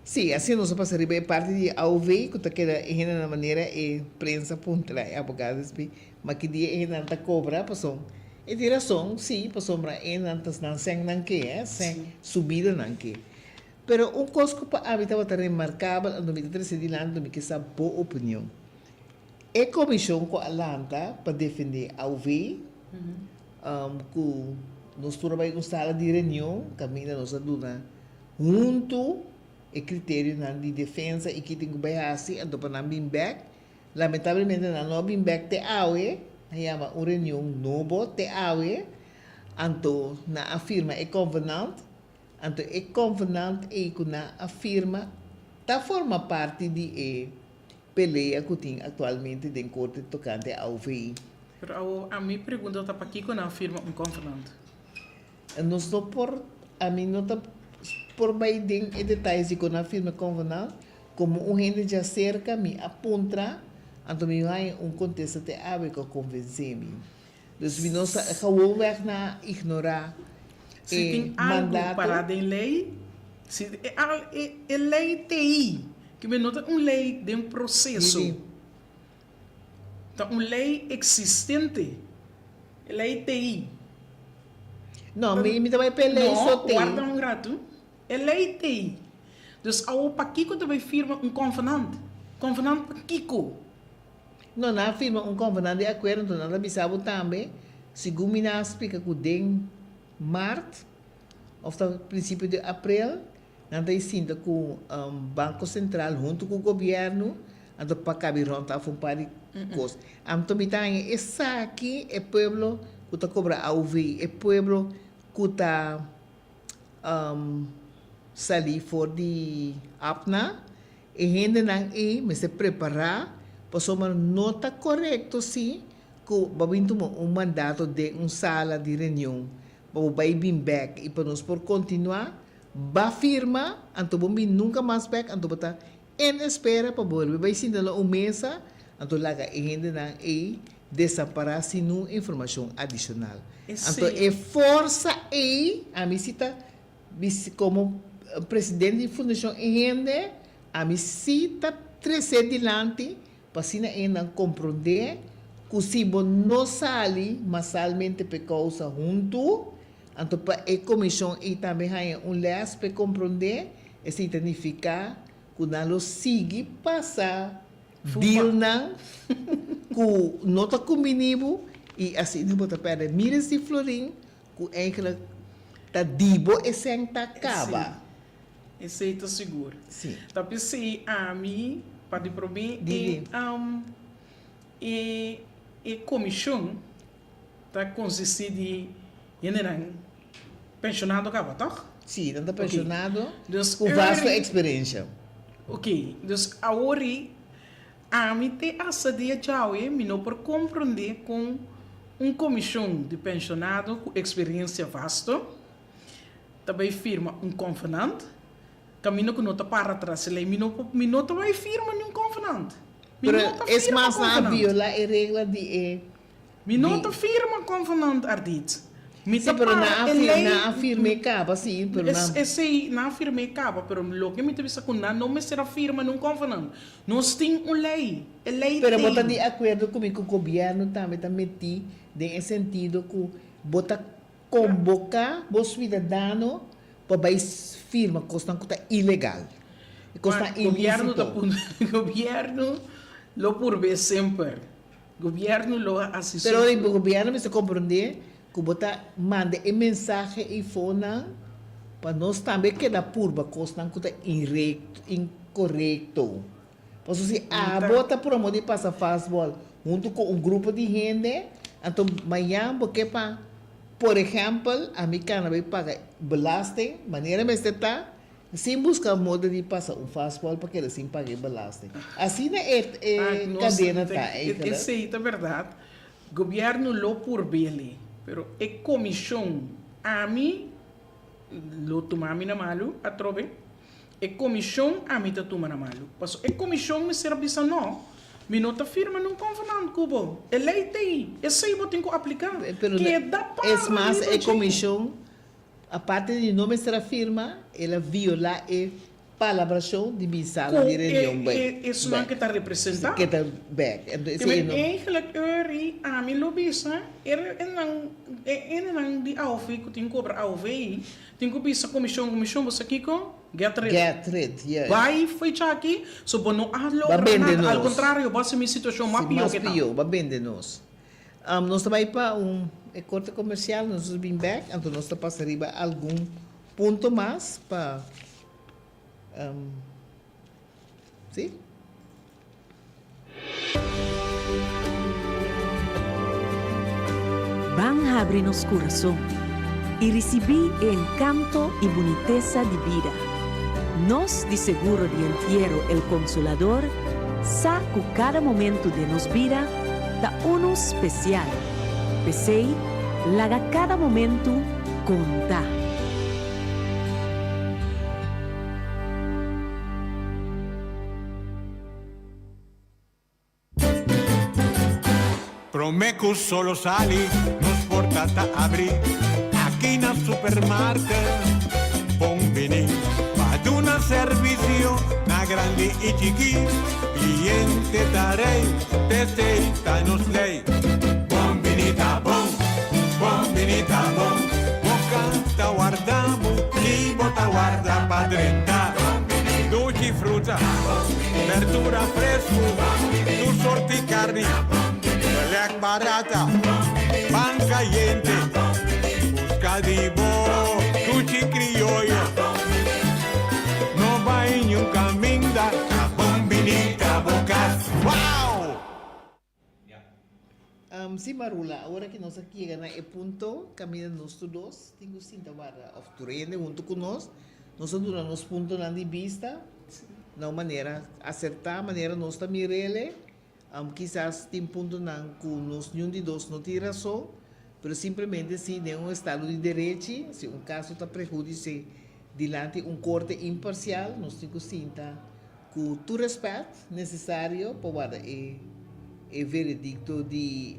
sí, asina nos a pasa riba e parti di AOV ku ta keda e hendenan manera e prensa puntra e abogado espi, ma ki dia e hendenan ta kobra pasobra e tin rason, sí, pasobra e hendenan ta nan sèn nan ke, eh, sèn subida nan ke. Pero un kos ku pa ami tabata remarkabel anto mi ta trese dilanti anto mi ke sa bo opinion. E komishon ku a lanta pa defendé AOV, Ku nos tur a bai un sala di reunion kaminda nos a duna huntu e kriterionan di defensa i ki tin ku bai hasi anto pa nan bin bèk. Lamentablemente nan no a bin bèk te awe, nan yama un reunion nobo te awe, anto nan a firma e konvenant, anto e konvenant ei ku nan a firma ta forma parti di e pelea ku tin aktualmente den korte tokante AOV. Pero awor ami pregunta ta pakiko nan firma un convenant? Nos no por, ami no ta por bai den e detayes di kon nan firma e convenant, komo un hende djaserka mi a puntra, anto mi haña un kontesta te awe ku a konvensé mi. Dus mi no sa gewoonweg na ignorá Si e tin algu mandato. pará den lei. Si e al e e lei t'ei, ke men no ta un lei den proseso, ta un lei eksistente. E lei t'ei. No, mi mi ta bai p'e lei so t'ei. No, warda un ratu. E lei t'ei. Dus awor pakiko ta bai firma un konvenant? Konvenant pakiko? No, nan a firma un konvenant di akuerdo, anto nan ta bisa bo tambe, segun mi nan a splika ku den mart òf ta prinsipio di aprel, nan ta sinta ku Banko Sentral huntu ku gobièrnu, anto pa kabi rònt af un par di kos. Anto mi ta haña esaki e pueblo ku ta kobra AOV, e pueblo ku ta salí for di APNA, E hendenan ei mester prepará pasobra no ta korekto si ku bo a bin tuma un mandato den un sala di reunion pa bo bai bin bèk i pa nos por kontinuá ba firma anto bo bin nunka mas bèk anto bo ta en espera pa bolbe bai sinta na un mesa anto laga e hendenan ei desampará sin nun informashon adishonal. Anto e forsa ei ami si ta Bis komo presidente di Fundashon E Hende, ami si ta tres'é dilanti pa asina e nan komprondé ku si bo no sali masalmente p'e kousa huntu, anto pa e komishon ei tambe haña un lès p'e komprondé, esei ta nifiká ku nan lo sigui pasa dealnan ku no ta kumbiní bo i asina bo ta pèrdè miles di florin Ku eigenlijk ta di bo e sèn ta kaba. Sí, esei ta sigur. Sí. Ta p'esei ami pa di promé e e e komishon ta konsistí di hendenan penshonado kaba, tòg? Sí, nan ta penshonado ku vasto eksperensha. Oké, dus awor Ami te hasta dia djawe mi no por comprende con un comision di pensionado cu experiencia vasto ta bay firma un convenant caminda cu no ta para tras e ley. Mi no por, mi no ta bay firma ni un convenant. Mi Pero no ta es firma mas nan a convenant. viola e regla di e Mi no ta firma convenant Ardit. Mi Sí, ta pero para nan a e fir, ley. nan a firm'é caba, sí, pero Es, nan. esey nan a firm'é caba, pero loke mi ta bisa cu nan no mester a firma nun convenant. Nos tin un ley, e ley Pero bo ta tin. di acuerdo cu mi cu gobierno tambe ta metí den e sentido cu bo ta conboca bo ciudadano pa bay firma cosnan cu ta ilegal, e cosnan Maar gobierno ta ilícito. pun, gobierno lo purbe semper. Gobierno lo a hasi su. Pero e gobierno mester comprende cu bo ta manda e mensahe eyfo nan pa nos tambe keda purba cosnan cu ta inrecto, incorecto. Pasobra si abo ta promo di pasa fastball hunto cu un grupo di hende, anto mañan bo ke pa, por ehempel, ami cana bay paga belasting manera mester ta, Sin buska moda di pasa un fastball pa keda sin paga e belasting. Asina e kadena ta eigenlijk. Esei ta berdad. Gobierno lo por bele, pero e comision ami lo tuma mi na malu atrobe. E comision ami ta tuma na malu. Paso e comision mester a bisa no, mi no ta firma nun convenant cu bo. E ley ta ei, esei bo tin cu aplica. Pero Keda para es mas riba e dje. comision Aparte di no mester a firma, el a violá e palabrashon di bin sala Ku di reunion e bek. e esunnan ke ta representá. Ke ta bek. Enton Te esei men no. eigenlijk Uri, ami lo bisa, e enan e enenan di aov ku tin kobra aov tin ku bisa komishon, komishon bo sa kiko? Get rid. Get rid, juist. Bai fo'i chaki, so bo no a Ba logra bende nada, al nos. kontrario bo a hasi mi situashon mas Si, pió mas ke ta. pió, ba bende nos. Nos ta bai pa un e korte komersial, nos ta bin bek, anto nos ta pasa riba algun punto mas pa si. Ban habri nos kurason i risibí e enkanto i bunitesa di bida. Nos di Seguro di Entiero El Consolador sa ku kada momentu den nos bida ta unu spesial. P'esei, laga kada momentu konta. Prome cu solo sali, nos porta ta abri, aki na supermarket. Bon bini. servisio na grandi i chikí. Kliente ta rei, t'esei ta nos lei. Bon bini ta bon, bon bini ta bon. Bo kas ta warda bo i bo ta warda pa drenta. Dushi fruta, berdura fresku, tur sort'i karni, belèk barata, pan kayente. Buska di bo dushi krioyo. No bai niun kaminda, ta bon bini ta bo kas. Wow! Sí, Marula, awor aki nos a yega na e punto kaminda nos tur dos tin ku sinta warda òf tur hende huntu ku nos, nos a duna nos puntonan di bista na un manera asertá, manera nos ta mir'el. Kisas tin puntonan ku nos niun di dos no tin rason, pero simplemente si den un estado di derechi, si un kaso ta prehudisé dilanti un korte imparsial, nos tin ku sinta ku tur rèspèt nesesario pa warda e e veredikto di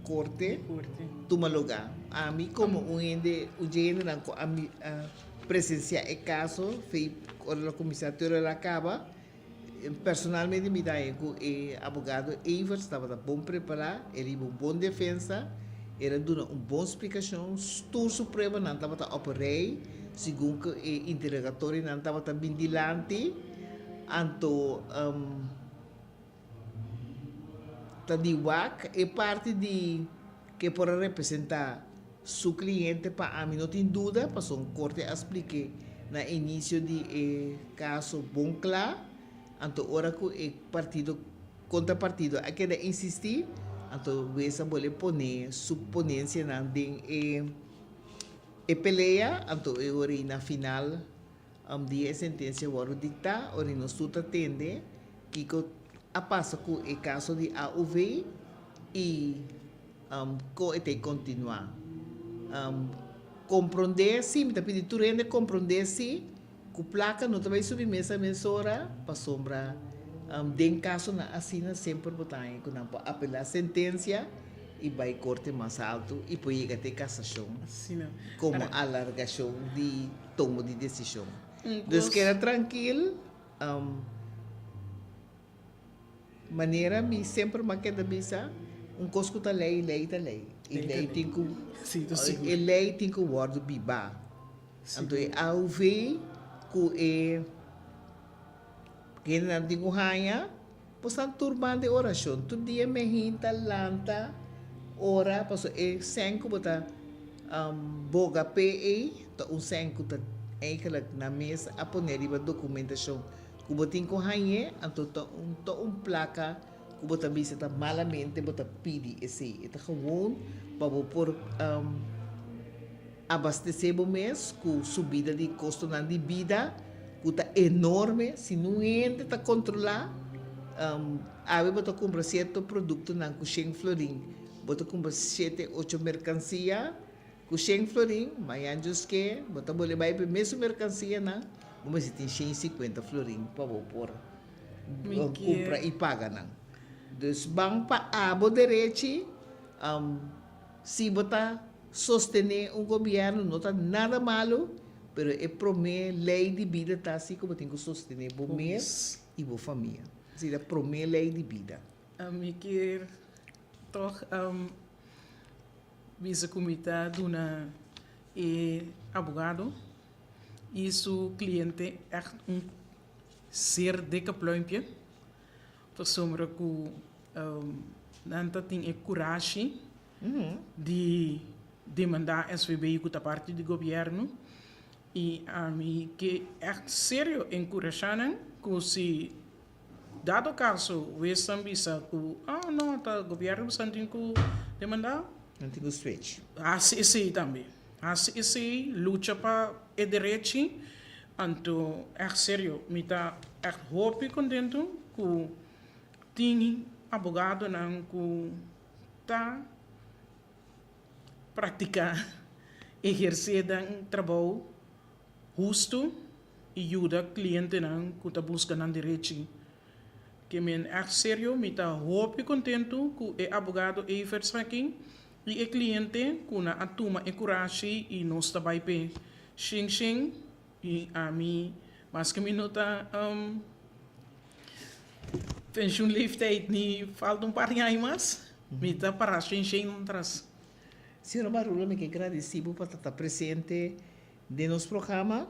korte tuma lugá. Ami komo un hende, un dje hendenan ku a presensiá e kaso fei ora el a kuminsá te ora el a kaba, Personalmente mi ta haña ku e abogado Everts tabata bon prepará, el hiba un bon defensa, el a duna un bon splikashon, tur su pruebanan tabata op rei segun ku e interogatorionan tabata bin dilanti, anto ta di wak e parti di ke por a representá su kliente pa ami no tin duda pasobra korte a splik'é na inisio di e kaso bon kla, anto ora ku e partido kontra partido a keda insistí anto wes a bole pone su ponensianan den e e pelea anto e ora ei na final di e sentensia wòrdu diktá ora nos tur ta tende kiko a pasa ku e kaso di AOV i Kon e ta e kontinuá? Komprondé si, mi ta pidi tur hende komprondé si ku plaka no ta bai subi mesa mesora pasobra den kasonan asina semper bo ta haña ku nan por apelá sentensia i bai korte mas altu i por yega te kasashon komo alargashon di tomo di desishon. Dus keda trankil. Manera mi semper m'a keda bisa, un kos ku ta lei, lei ta lei. I lei tin ku, e lei tin ku wòrdu bibá. Anto e AOV ku e hendenan tin ku haña, pues nan tur banda e orashon. Tur dia mi a hinta lanta ora, pasobra e sèn ku bo ta boga p'e ei ta un sèn ku ta eigenlijk nan mes a pone riba dokumentashon. Ku bo tin ku hañ'é, anto ta un ta un plaka ku bo ta bisa ta malamente bo ta pidi esei. E ta gewoon pa bo por abastesé bo mes ku subida di kostonan di bida ku ta enorme. Si nun hende ta kontrolá, awe bo ta kumpra sierto produktonan ku shen florin, bo ta kumpra shete ocho merkansia. Ku shen florin, mañan Dios ke, bo ta bole bai p'e mesun merkansianan, bo mester tin 150 florin pa bo por kumpra i paga nan. Dus ban pa abo derechi, si bo ta sostené un gobièrnu no ta nada malu, pero e promé lei di bida ta si ku bo tin ku sostené bo mes i bo famia. Esei ta promé lei di bida. Mi kier tòg Bisa ku mi ta duna e abogado i su kliente ègt un ser dikke pluimpje, pasobra ku nan ta tin e kurashi di demandá SVB ku ta parti di gobièrnu i ami ke ègt serio enkurashá nan ku si Dado caso wes nan bisa cu ah no ta gobierno boso tin cu demanda. Nan tin cu switch. Haci esey tambe. Haci esey, lucha pa e derechi. Anto echt serio mi ta echt hopi contento cu tin abogadonan cu ta practica, eherce nan trabou husto. i yuda klientenan ku ta buska nan derechi. Ke men ègt serio, mi ta hopi kontentu ku e abogado Everts aki i e kliente ku nan a tuma e kurashi i nos ta bai p'e shen shen i ami. Maske mi no ta pensioen leeftijd ni falta un par di aña mas, mi ta para shen shen atras. Señora Marula, mi ke gradisí bo pa ta ta presente den nos programa.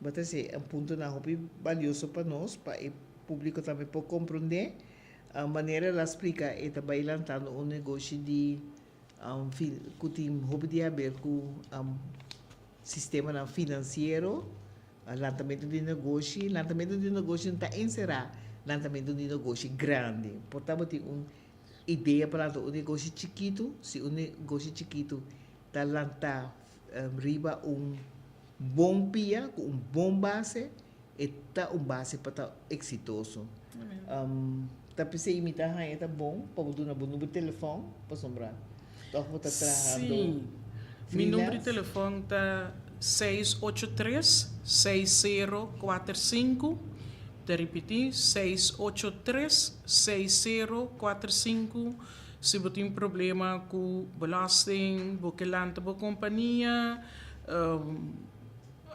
Bo ta hasi un puntonan hopi balioso pa nos, pa e públiko tambe por komprondé. Manera el a splika e ta bai lantando un negoshi di ku tin hopi di haber ku sistemanan finansiero, lantamentu di negoshi. Lantamentu di negoshi no ta enserá lantamentu di negoshi grandi. Por tabatin un idea pa lanta un negoshi chikitu, si un negoshi chikitu ta lantá riba un bon pia, ku un bon base, e ta un base pa ta eksitoso. Ta p'esei mi ta haña ta bon pa bo duna bo number di telefòn, pasobra tòg bo ta trahando Sí. Mi number di freelance. telefòn ta 683 6045. Ta ripití, 683 6045. Si bo tin problema ku belasting, bo ke lanta bo kompania,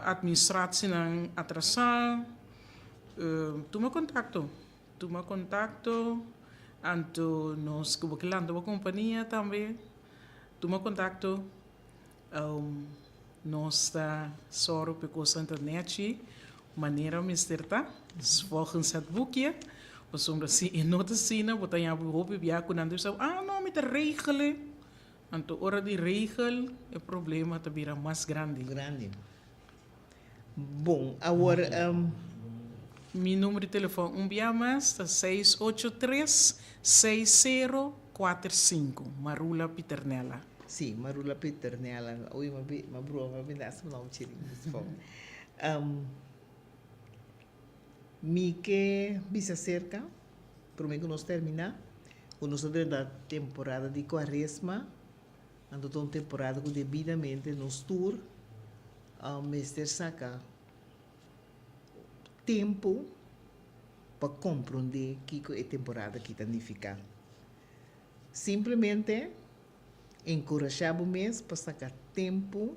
administratienan atrasá, tuma kontakto. Tuma kontakto, anto nos ku bo ke lanta bo kompania tambe, tuma kontakto. Nos ta sòru pa e kosnan ta nèchi manera mester ta, volgens het boekje. Pasobra si e no ta asina, bo ta haña bo hopi bia ku nan ta bisa, ah no, mi ta regel e. Anto ora di regel e problema ta bira mas grandi. Grandi. Bon, awor. Mi numero di telefòn un bia mas ta 683 6045, Marula Piternella. Sí, Marula Piternella. Oei, m'a broma, m'a bini hasta un chirin. Mi ke bisa aserka, promé ku nos terminá, ku nos ta drenta temporada di Kuaresma, anto ta un temporada ku debidamente nos tur mester saka tempu pa komprondé kiko e temporada aki ta nifiká. Simplemente enkurashá bo mes pa saka tempu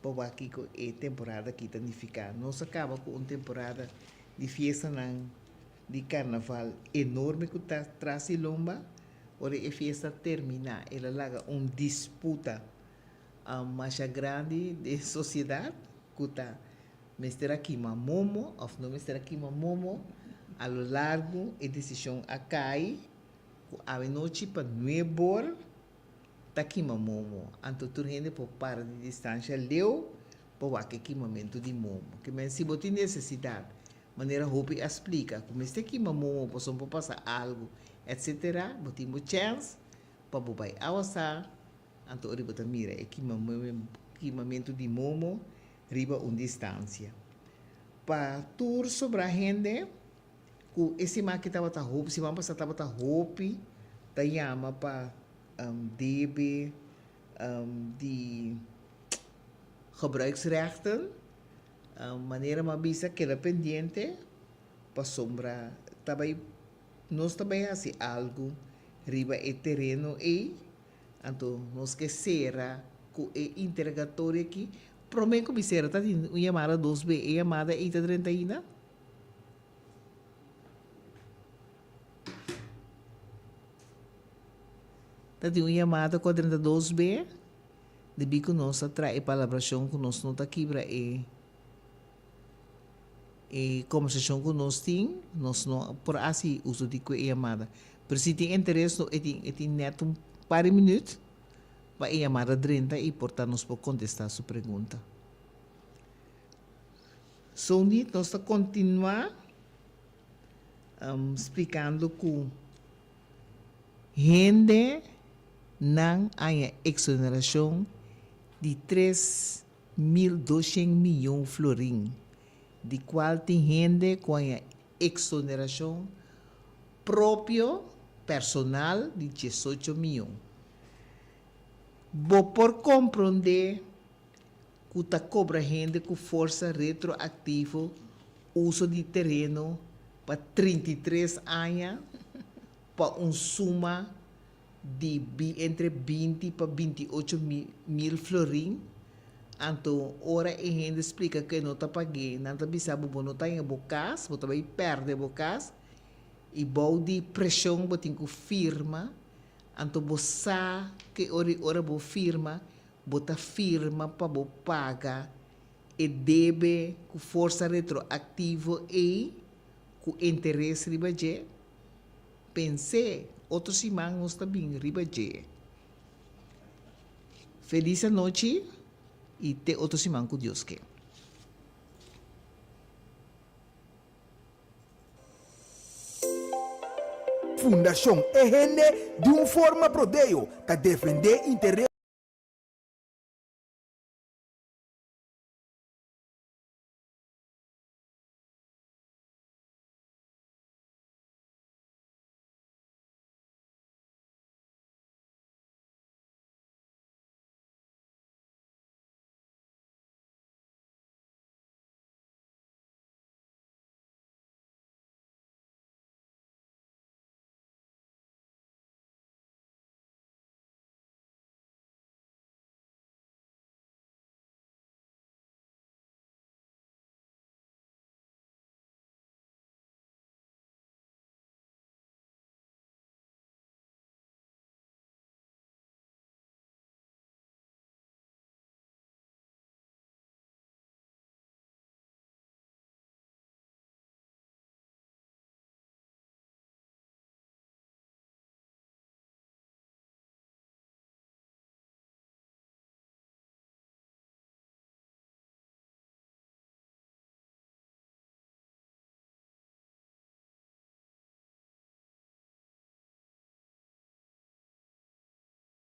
pa wak kiko e temporada aki ta nifiká. Nos a kaba ku un temporada di fiestanan di karnaval enorme ku ta tras di lomba. Ora e fiesta terminá el a laga un disputa masha grandi den sosiedat ku ta mester a kima momo òf no mester a kima momo. A lo largu e desishon a kai ku awenochi pa nuebor ta kima momo, anto tur hende por para di distansha leu pa wak e kimamentu di momo. Ke men si bo tin nesesidat, manera hopi a splika ku mester kima momo pasobra por pasa algu etc. Bo tin bo chèns pa bo bai awasá, anto ora bo ta mira e kimamentu di momo riba un distansia. Pa tur sobrá hende Ku e siman aki tabata hopi, siman pasá tabata hopi ta yama pa debe di gebruiksrechten. Manera mi a bisa keda pendiente pasobra ta bai nos ta bai hasi algu riba e tereno ei. Anto nos ke sera ku e interogatorio aki. Promé ku mi sera ta tin un yamada dos be, e yamada ei ta drenta ainda? Ta tin un yamada ku a drenta dos be, debí ku nos a traha e palabrashon ku nos no ta kibra e e kombersashon ku nos tin, nos no por hasi uso di ku e yamada. Pero si tin interes no e tin e tin nèt un par di minüt pa e yamada drenta i por ta nos por kontestá su pregunta. Sounit nos ta kontinuá splikando ku hende nan haña eksonerashon di 3200 miyon florin, di kual tin hende ku haña eksonerashon propio, personal, di 18 miyon. Bo por komprondé ku ta kobra hende ku forsa retroaktivo uso di tereno pa 33 aña pa un suma di entre 20 pa 28 mil florin. Anto ora e hende splika ku e no ta pag'é, nan ta bisa bo, bo no ta haña bo kas, bo ta bai pèrdè bo kas, i bou di preshon bo tin ku firma. Anto bo sa ku e ora i ora bo firma, bo ta firma pa bo paga e debe ku forsa retroaktivo ei ku interes riba dje. Pens'é, otro siman nos ta bin riba dje. Felis anochi y te otro siman cu Dios ke. Fundashon E Hende di un forma prodeo ta defendé interes.